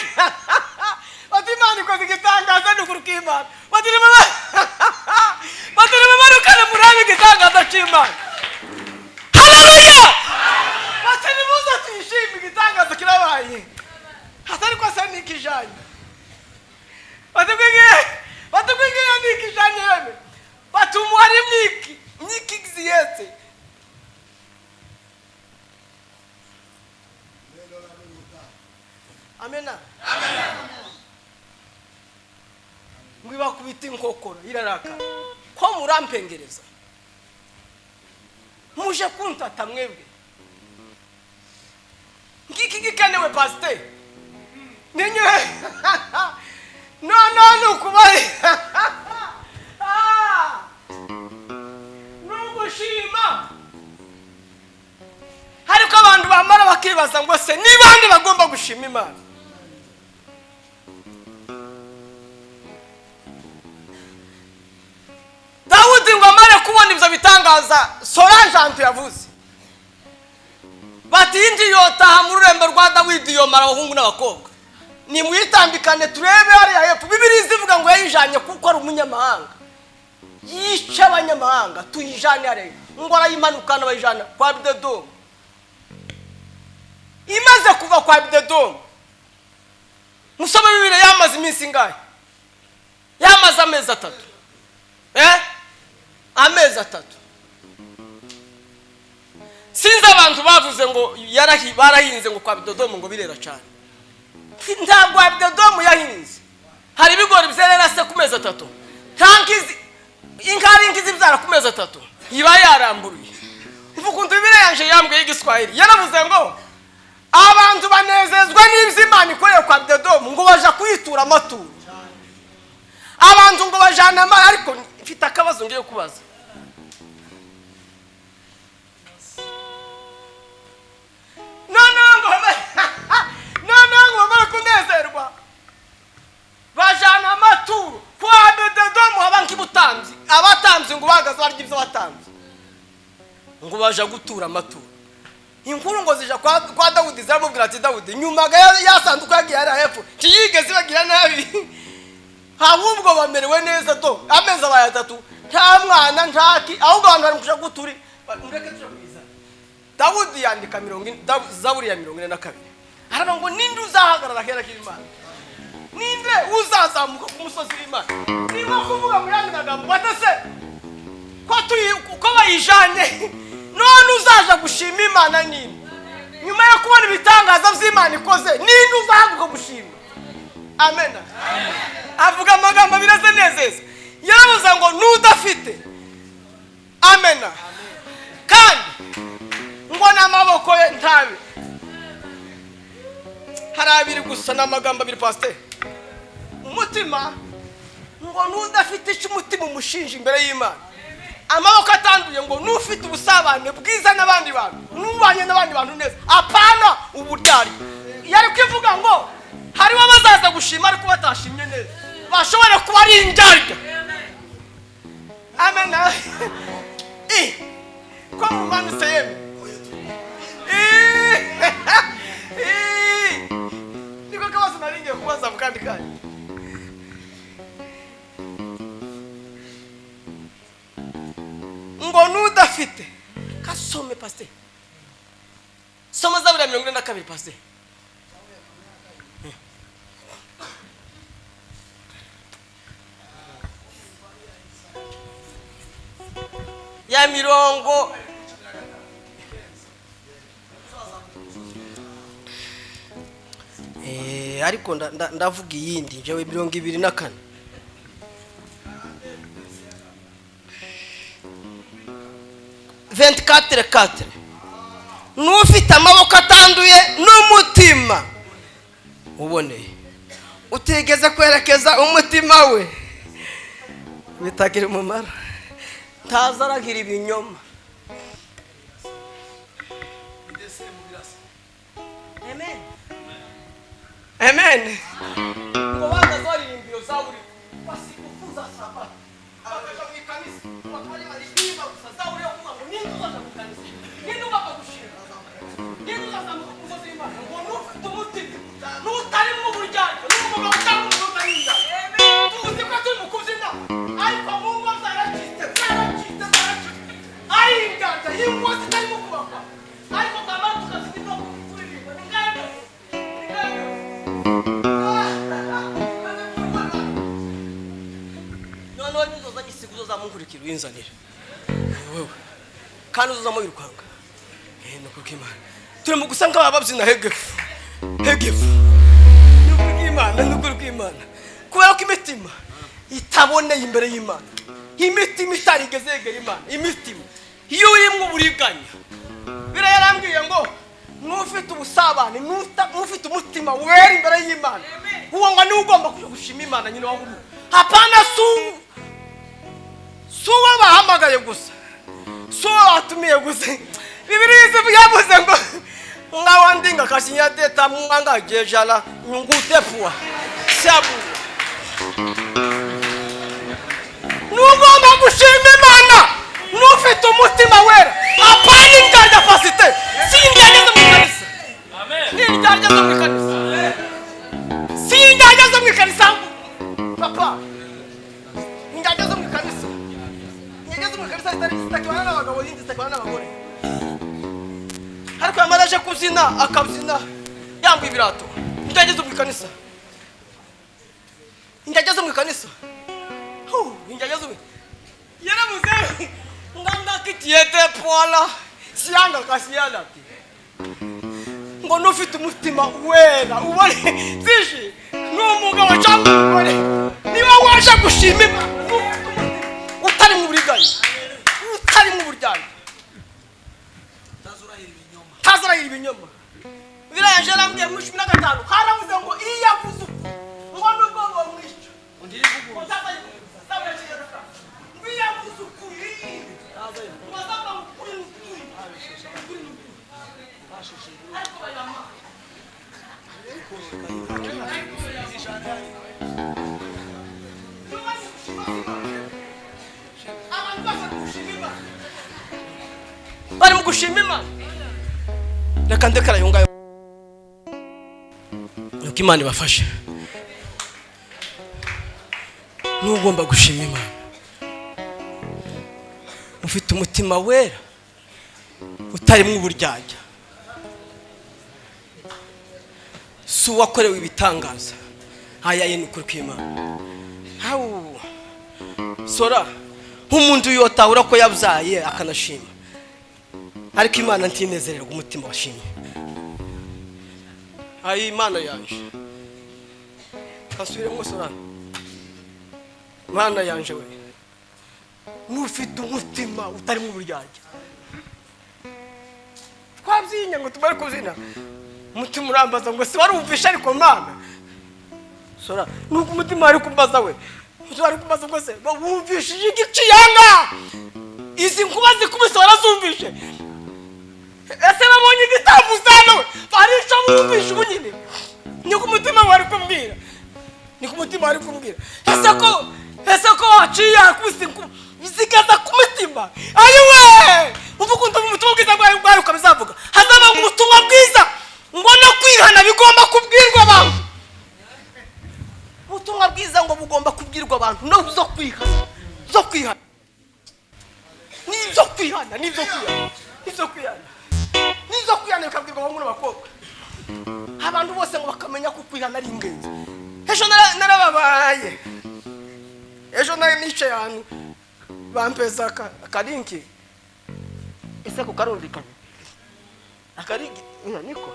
bati Imana ikoze igitangaza n'ukuri kw'Imana. Bati nimumanukane murabe igitangaza cy'Imana. Haleluya! Bati nimuze tuyishime igitangaza kirabaye. Hatari ko asa n'ikijanye. Bati kwingiye n'ikijanye yeme. Bati umuhari mwiki, mwiki ziyetse. Amena. Ngwibakubita inkokora iraraka. Ko murampengereza? Muje kuntata mwebwe. Ngiki gikenewe pasteur. Ninye. No no no kubaye. Ah. Nugushima. Hariko abantu bamara bakibaza ngo se ni bande bagomba gushima Imana? Dawudi ngo amare kubona ibyo bitangaza Solange antu yavuze. Bati indi yotaha mu rurembo rwa Dawidi yomara abahungu n'abakobwa. Nimwitambikane turebe hariya hepfo. Bibiliya izivuga ngo yayijanye kuko ari umunyamahanga. Yica abanyamahanga tuyijane hariya. Ngo arayimanukana bayijana kwa Bidodomu. Imaze kuva kwa Bidodomu, musome Bibiliya, yamaze iminsi ingahe? Yamaze amezi 3. Amezi 3. Sinzi abantu bavuze ngo barahinze ngo kwa Bidodomu ngo birera cyane. Ntabwo Bidodomu yahinze. Hari ibigori byerera se ku mezi 3. Tankizi inkari inkizi byara ku mezi 3. Iba yaramburuye. Mvukuntu Bibiliya yanje yambwiye igiswahili. Yaravuze ngo abantu banezezwa n'ibyo Imana ikoreye kwa Bidodomu ngo baja kuyitura amaturo. Abantu ngo bajana amara. Ariko mfite akabazo ngiye kubaza. N'abatambyi ngo baja gutura amaturo. Inkuru ngo zija kwa Dawudi, ziramubwira ati: "Dawudi, nyuma ya sanduku yagiye hariya hepfo, ntiyigeze bagira nabi, ahubwo bamerewe neza. Do amezi abaye 3 nta mwana, ntaki, ahubwo abantu bari kuja guturi, mureke tuja kuyizana." Dawudi yandika Zaburi ya 42, aravuga ngo: "Ninde uzahagarara ahera k'Imana? Ninde uzazamuka ku musozi w'Imana?" Niba kuvuga mu yandi magambo, batase ko tuyi ko bayijanye, none uzaja gushima Imana ninde? Nyuma yo kubona ibitangaza by'Imana ikoze, ninde uzahaguruka gushima? Amen. Avuga amagambo abiri azenezeza. Yaravuze ngo n'udafite, amen, kandi ngo n'amaboko ye ntabe. Hari abiri gusa, ni amagambo abiri, pasiteri. Umutima ngo n'udafite icyo umutima umushinja imbere y'Imana, amaboko atanduye, ngo n'ufite ubusabane bwiza n'abandi bantu, n'ubanye n'abandi bantu neza, apana uburyarya. Yari kwivuga ngo hariho abazaza gushima ariko batashimye neza, bashobora kuba ari indyarya. Amen. Ko mumanutse yemwe? Niko kabazo nari ngiye kubaza mu kandi kanya. Ngo n'udafite, kasome pasiteri, soma Zaburi ya 42, pasiteri. Ya mirongo ariko ndavuga iyindi jewe, 24. 24:4. N'ufite amaboko atanduye n'umutima uboneye, utigeze kwerekeza umutima we bitagira umumaro, ntazaragira ibinyoma. Amen, amen. Ngo bazazaririmba iyo zaburi basikufuza sabato, bakaja mu ikanisa bakaba baririmba gusa zaburi yo kuvuga ngo: "Ninde uzaja mu kanisa? Ninde uzaza gushima? Ninde uzazamuka ku musozi w'Imana?" Ngo n'ufite umutima n'utarimo uburyarya, n'umugabo cyangwa umugore utari indyarya. Tuzi ko turi mu kubyina, ariko mu ngo zaracitse, zaracitse, zaracitse, ari indyarya y'ingo zitarimo kubakwa, ariko twamara tukazita no kuririmba. Ni ngayo byose, ni ngayo byose. Noneho nizoza nyisiga, uzozamunkurikira uyinzanire wewe, kandi uzozamo wirukanka. Ni ukuri kw'Imana, turi mu gusa nk'ababa babyina hegefu hegefu. Ni ukuri kw'Imana, ni ukuri kw'Imana, kubera ko imitima itaboneye imbere y'Imana, imitima itarigeze yegera Imana, imitima iyo urimo uburiganya. Biriya yarambwiye ngo n'ufite ubusabane, n'ufite umutima wera imbere y'Imana, uwo ngo niwe ugomba kuja gushima Imana nyine wawe. Hapana, si uwo bahamagaye gusa, si uwo batumiye gusa. Bibiliya yavuze ngo ngawandinga kashinyateta mwanga jejala nyungutepua sabu. Nugomba gushima Imana n'ufite umutima wera, apana indyarya. Pasite, si indyarya zo mu ikanisa, ni indyarya zo mu ikanisa, si indyarya zo mu ikanisa, papa. Indyarya zo mu ikanisa, indyarya zo mu ikanisa zitakibana n'abagabo, izindi zitakibana n'abagore, ariko yamara aje kubyina akabyina yambaye ibirato. Indyarya zo mu ikanisa, indyarya zo mu ikanisa, indyarya zo mu yaravuze ngandakitiyete pola siyanga kasiyana ati ngo n'ufite umutima wera ubone zishi n'umugabo cyangwa umugore, niba waje gushima Imana n'ufite umutima utari mu buriganya, utari mu buryarya, ntazarahira ibinyoma. Biriya yaje yarambwiye muri 15, haravuze ngo iyo avuze ukuri, ngo nubwo bomwica ngo ntazayivuguruza. Zaburi ya 15, ngo iyo avuze ukuri, ngo azavuga ngo ukuri ni ukuri, ukuri ni ukuri, ariko bayama. Abantu bose Gushima Imana, bari mu gushima Imana. Reka ndekara ayo ngayo, nuko Imana ibafashe. N'ugomba gushima Imana ufite umutima wera utarimo uburyarya, si uwakorewe ibitangaza. Hayaye ni ukuri kw'Imana. Hawu sora nk'umuntu yotahura ko yabyaye akanashima, ariko Imana ntinezererwa umutima washimye. Ayi Imana yanje, kasubiremo sora. Mana yanje we, n'ufite umutima utarimo uburyarya. Twabyinya ngo tumare kubyina, umutima urambaza ngo si warumvishe, ariko Mana sora nuko umutima wari kumbaza we, umutima wari kumbaza ngo se wumvishije igiciyanga izi nkuba zikubise warazumvishe? Ese babonye igitambuzano we barisha bumvishe ubu nyine? Niko umutima wari kumbwira, niko umutima wari kumbwira. Ese ko waciye akubise inkuba zikaza ku mutima? Ayiwe, umva ukuntu ubutumwa bwiza bwawe bwawe ukabizavuga. Hazaba ngo ubutumwa bwiza ngo no kwihana bigomba kubwirwa abantu. Ubutumwa bwiza ngo bugomba kubwirwa abantu, no zo kwihana, zo kwihana, n'ibyo kwihana, n'ibyo kwihana, n'ibyo kwihana, n'ibyo kwihana bikabwirwa abahungu n'abakobwa, abantu bose ngo bakamenya ko kwihana ari ingenzi. Ejo narababaye, ejo nari nicaye ahantu bampeza akalinki. Ese ko karumvikana akalinki? Niko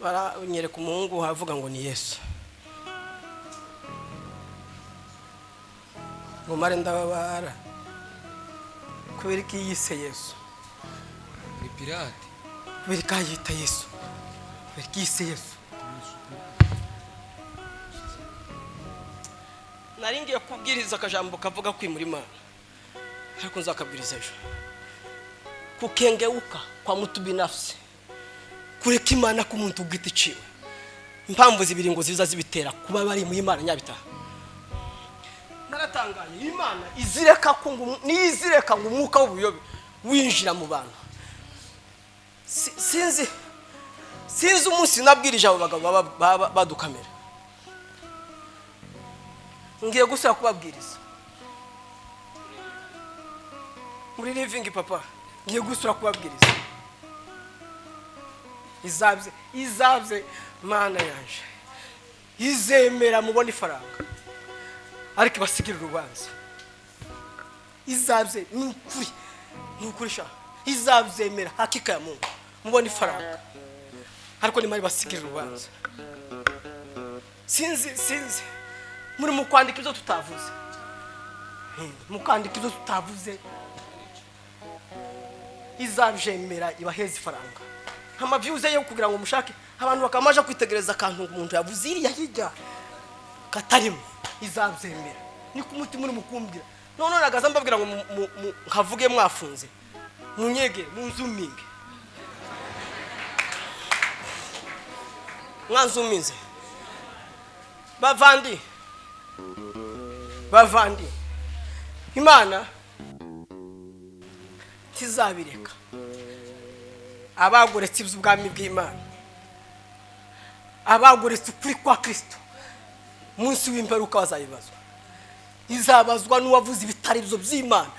baranyereka umuhungu avuga ngo ni Yesu, ngo mare ndababara kubera ko yise Yesu. Ni pirate. Kubera ko yita Yesu, kubera ko yise Yesu. Nari ngiye kubwiriza akajambo kavuga kwimura Imana, ariko nzakabwiriza ejo. Kukengeuka kwa mtu binafsi, kureka Imana k'umuntu ku giti ciwe. Impamvu zibiri ngo ziza zibitera kuba bari mu Imana nyabitaha. Naratangaye, Imana izireka ko ngo nizireka ngo umwuka w'ubuyobe winjira mu bantu. Sinzi umunsi nabwirije abo bagabo baba badukamera. Ngiye gusubira kubabwiriza muri living papa, ngiye gusubira kubabwiriza. Izabye, izabye, Mana yanje izemera mubone ifaranga, ariko ibasigira urubanza. Izabye, ni ukuri, ni ukuri sha, izabyemera hakika ya Mungu mubone ifaranga, ariko nimara ibasigira urubanza. Sinzi muri mu kwandika ibyo tutavuze, mu kwandika ibyo tutavuze. Izabyemera ibaheze ifaranga, amavyuze yo kugira ngo mushake abantu bakamaje kwitegereza akantu umuntu yavuze iriya hirya katarimo. Izabyemera, ni ku mutima uri mukumbwira. None nagaza mbabwira ngo nkavuge mwafunze, munyege, munzuminge, mwanzuminze. Bavandi, bavandi, Imana ntizabireka abagoretse iby'ubwami bw'Imana, abagoretse ukuri kwa Kristo. Munsi w'imperuka bazabibazwa. Izabazwa n'uwavuze ibitari byo by'Imana.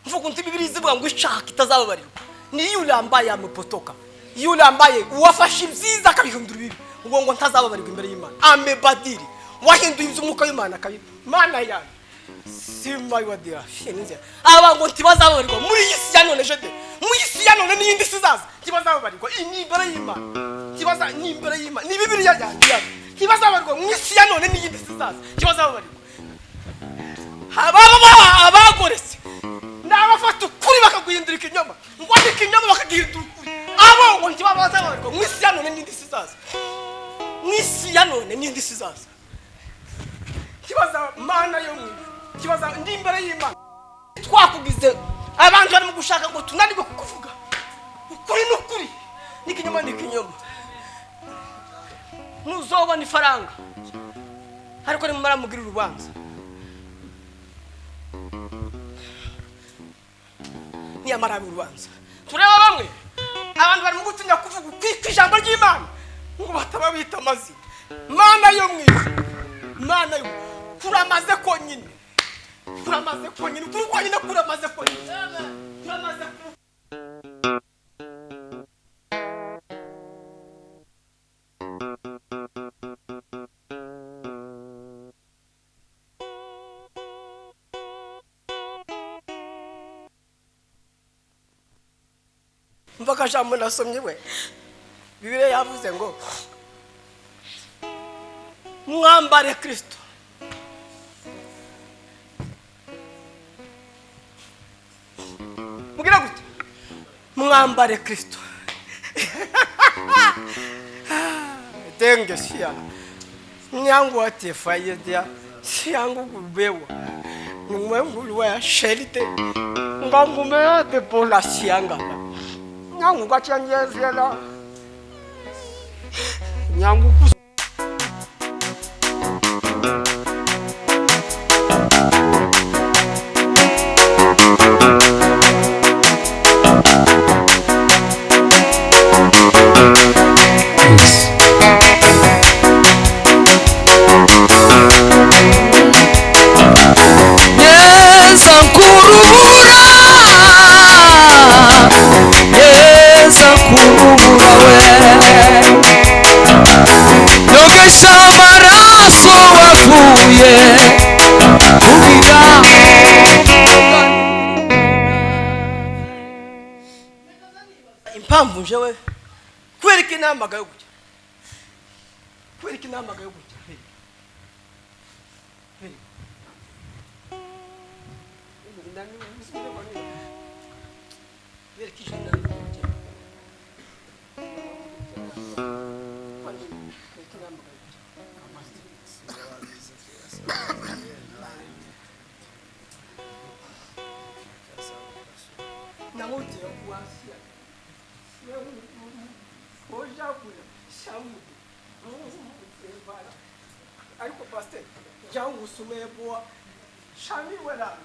Mvuga uti Bibiliya izivuga ngo ishaka itazababarirwa ni yule ambaye amepotoka, yule ambaye uwafashe ibyiza akabihindura ibibi, ubwo ngo ntazababarirwa imbere y'Imana. Amebadiri, wahinduye iby'umwuka w'Imana akabiba. Mana yanjye, simba yuwadira fininze. Aba ngo ntibazababarirwa muri iyi si ya none, jede muri iyi si ya none n'iyindi si izaza ntibazababarirwa. Iyi ni imbere y'Imana, ntibaza, ni imbere y'Imana, ni Bibiliya yanjye. Ntibazababarirwa mu isi ya none n'iyindi si izaza, ntibazababarirwa. Ababa abagoretse n'abafata ukuri bakaguhindura ikinyoma, ngo andike ikinyoma bakagihindura ukuri, abo ngo ntibazababarirwa mu isi ya none n'iyindi si izaza, mu isi ya none n'iyindi si izaza. Kibaza Mana yo mu ijuru, kibaza ndi imbere y'Imana. Twakugize abantu barimo gushaka ngo tunanirwe kukuvuga. Ukuri n'ukuri n'ikinyoma n'ikinyoma. Ntuzobona ifaranga ariko nimumara mugira urubanza. Niyamara urubanza tureba bamwe abantu bari mu gutinya kuvuga kwika ijambo ry'Imana ngo bataba bita amazina. Mana yo mwiza, Mana yo kuramaze konyine, kuramaze konyine, kuri konyine, kuramaze konyine, kuramaze. Mvaka jambo nasomye we Bibiliya yavuze ngo mwambare Kristo. Mugira gute? Mwambare Kristo. Tenge siana nyangu atefayedia siangu kubewa nimwe wa shelite ngangume de pola sianga nyangu kachanyezela nyangu. Impamvu jewe kwereka inama yo gutya, kwereka inama yo gutya. Ariko pastor jangusume boa shami wela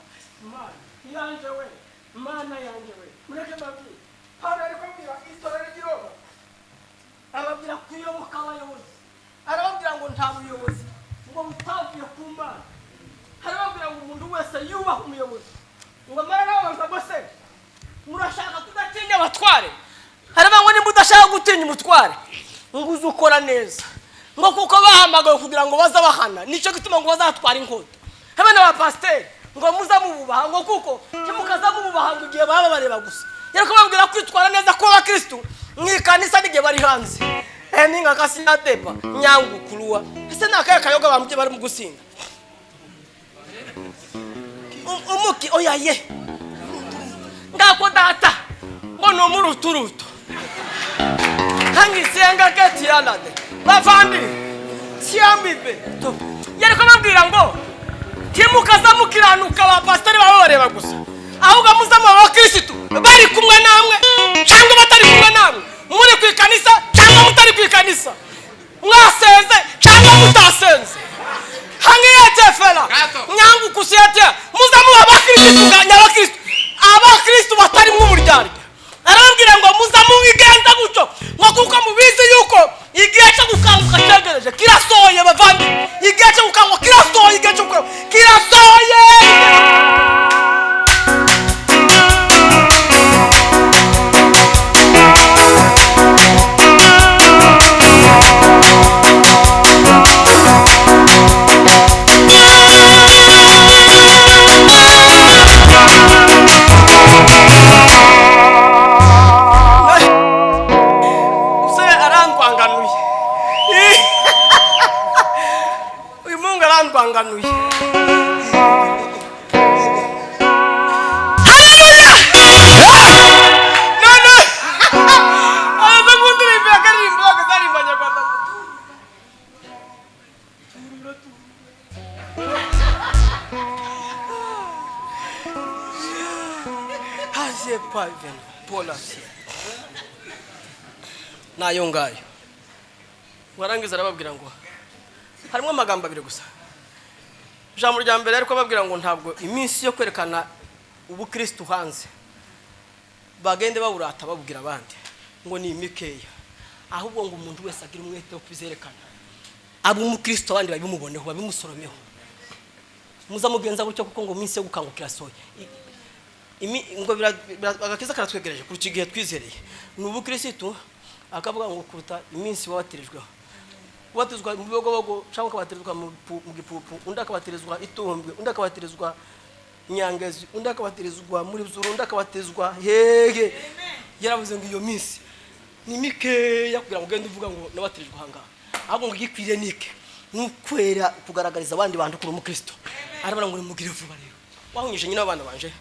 mana yanje we, mana yanje we. Mureke babiri Pawulo ari kubwira itorero ry'i Roma, ababwira kuyoboka abayobozi, arababwira ngo nta buyobozi ngo butavuye ku Mana. Arababwira ngo umuntu wese yubaha umuyobozi, ngo amara n'ababanza ngo se murashaka kudatinya abatware. Haravuga ngo nimba udashaka gutinya umutware ngo uze ukora neza, ngo kuko bahamagawe kugira ngo baza bahana, nicyo gituma ngo bazatwara inkota. Hamwe n'aba pasiteri ngo muza mububaha, ngo kuko ntimukaza mububaha ngo igihe baba bareba gusa. Yari kubabwira kwitwara neza ko abakristu mu ikanisa n'igihe bari hanze. Ninga kasinatepa nyangu kuruwa. Ese nakaye kayoga bambye bari mu gusinda. Umuki oya ye. Ngako data ngo no muruturuto. Hangisenga ketialade. Bavandi siambibe. Yari kubabwira ngo timukaza mukiranuka ba pasiteri baba bareba gusa, ahubwo muza mu bakristu bari kumwe namwe cyangwa batari kumwe namwe, muri ku ikanisa cyangwa mutari ku ikanisa, mwasenze cyangwa mutasenze. Hangiyetefela nyangu kusiatia muza mu bakristu nyabakristu abakristu batari mu muryarya. Arababwira ngo muza mubigenza gutyo ngo kuko mubizi yuko igihe cyo gukanguka cyegereje, kirasohoye bavandi. Igihe cyo gukanguka kirasohoye, igihe cyo gukanguka kirasohoye. Arangwanganuye. Haleluya! No no. Aza kundirimba akaririmba akazarimba Nyarwanda. Haje pa vient Paul. Nayo ngayo. Warangiza arababwira ngo harimo amagambo abiri gusa. Ijambo rya mbere ariko ababwira ngo ntabwo iminsi yo kwerekana ubukristo hanze bagende baburata babubwira abandi ngo ni imikeya, ahubwo ngo umuntu wese agira umwete wo kubizerekana, aba umukristo abandi babimuboneho babimusoromeho. Muzamugenza gutyo kuko ngo iminsi yo gukangukira soya ngo agakiza karatwegereje kuruta igihe twizereye ni ubukristo. Akavuga ngo kuruta iminsi wabatirijweho, kubatizwa mu bibogobogo cyangwa akabatirizwa mu gipupu, undi akabatirizwa itumbwe, undi akabatirizwa Nyangezi, undi akabatirizwa muri Zuru, undi akabatirizwa hehe. Yaravuze ngo iyo minsi ni mikeya kugira ngo ugende uvuga ngo nabatirijwe ahangaha, ahubwo ngo igikwiriye nike nukwera kugaragariza abandi bantu kuri umukristo. Arabara ngo nimugire vuba rero wahunyije nyina abana banje.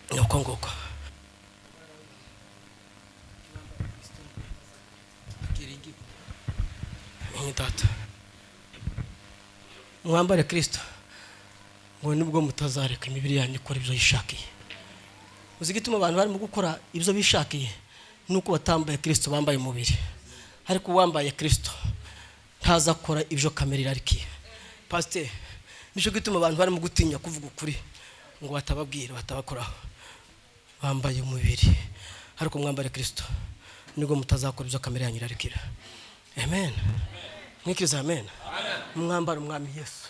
Nuko nguko data mwambare Kristo ngo nibwo mutazareka imibiri yanyu ikora ibyo yishakiye. Uzi gituma abantu barimo gukora ibyo bishakiye nuko batambaye Kristo, bambaye umubiri. Ariko uwambaye Kristo ntazakora ibyo kamere irarikiye. Pasteur, nicyo gituma abantu barimo gutinya kuvuga ukuri ngo batababwira batabakoraho. Bambaye umubiri, ariko mwambare Kristo nibwo mutazakora ibyo kamere yanyu irarikira. Amen. Mwikiriza amen. Mwambara umwami Yesu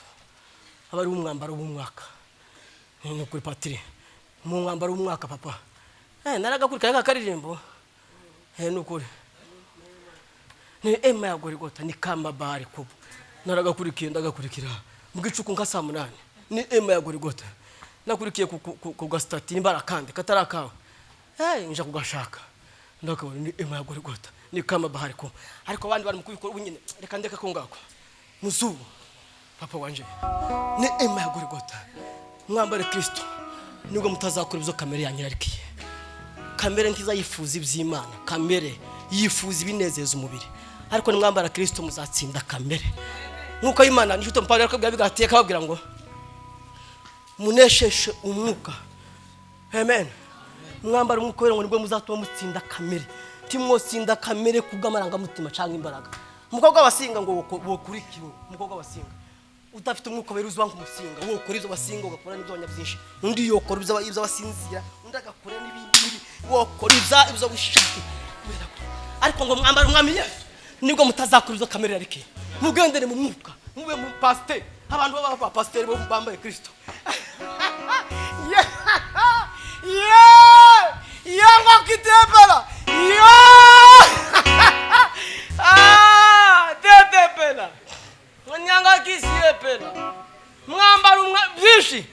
aba ari umwambaro w'umwaka. Ni kuri patiri mu mwambaro w'umwaka papa. Naragakurikira ka karirimbo. Nukuri ni ema ya Gorigota ni kama bahari kubwa. Naragakurikiye ndagakurikira mu gicuku nka saa 8 ni ema ya Gorigota. Nakurikiye ku gastati nimbara kandi katarakawe. Nja kugashaka ndakabona ni ema ya Gorigota ni kama bahari kubwa. Ariko abandi bari mu kubikora ubunyine reka ndeka ko ngako muzubu papa wanje ni ema ya Gorigota. Mwambare Kristo nibwo mutazakora ibyo kamere yanyu irarikiye. Kamere ntizayifuza iby'Imana, kamere yifuza ibinezeza umubiri, ariko nimwambara Kristo muzatsinda kamere. Nkuko Imana nishuto mpari ariko byabigateye kababwira ngo munesheshe umwuka. Amen. Mwambara umwuka wera ngo nibwo muzatuma mutsinda kamere. Timwotsinda kamere kubw'amaranga mutima cyangwa imbaraga. Umukobwa wasinga ngo wokurikiwe, umukobwa wasinga udafite umwuka wera uzwa nk'umusinga, wokora ibyo basinga ugakora n'ibyo abanyabyinshi, undi yokora ibyo basinzira, undi agakora n'ibindi, wokora ibyo wishaka. Ariko ngo mwambara umwami Yesu nibwo mutazakora ibyo kamere yarike. Mugendere mu mwuka, mube mu pasteur. Abantu baba pasteur bo bambaye Kristo. Yeah, ngakitepela. Yeah. Tetepela. Nyanga kisiyepela. Mwambara byinshi.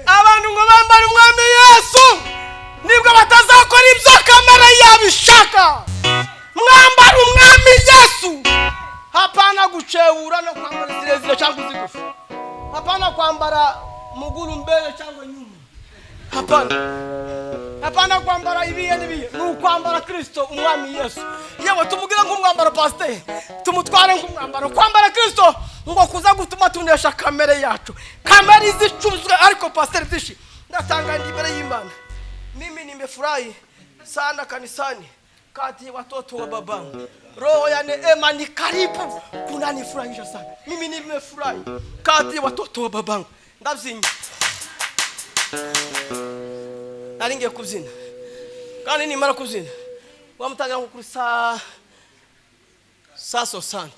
Abantu ngo bambara umwami Yesu nibwo batazakora ibyo kamere yabishaka. Mwambara umwami Yesu. Hapana gucewura no kwambara zirezire cyangwa zigufi. Hapana kwambara muguru mbere cyangwa nyuma. Hapana. Hapana kwambara ibiye n'ibiye. Ni ukwambara Kristo umwami Yesu. Yewe tumugira nk'umwambaro pasteur, tumutware nk'umwambaro. Kwambara Kristo ngo kuza gutuma tunesha kamere yacu. Kamere izicuzwe ariko pasteur byinshi. Ndatanga imbere y'Imana. Mimi nimefurahi sana kanisani kati ya watoto wa babangu. Roho ya neema ni karibu kunanifurahisha sana. Mimi nimefurahi kati ya watoto wa babangu. Ndabyinya. Naringiye kubyina. Kandi nimara kubyina wamutangira ngo kuri saa 60.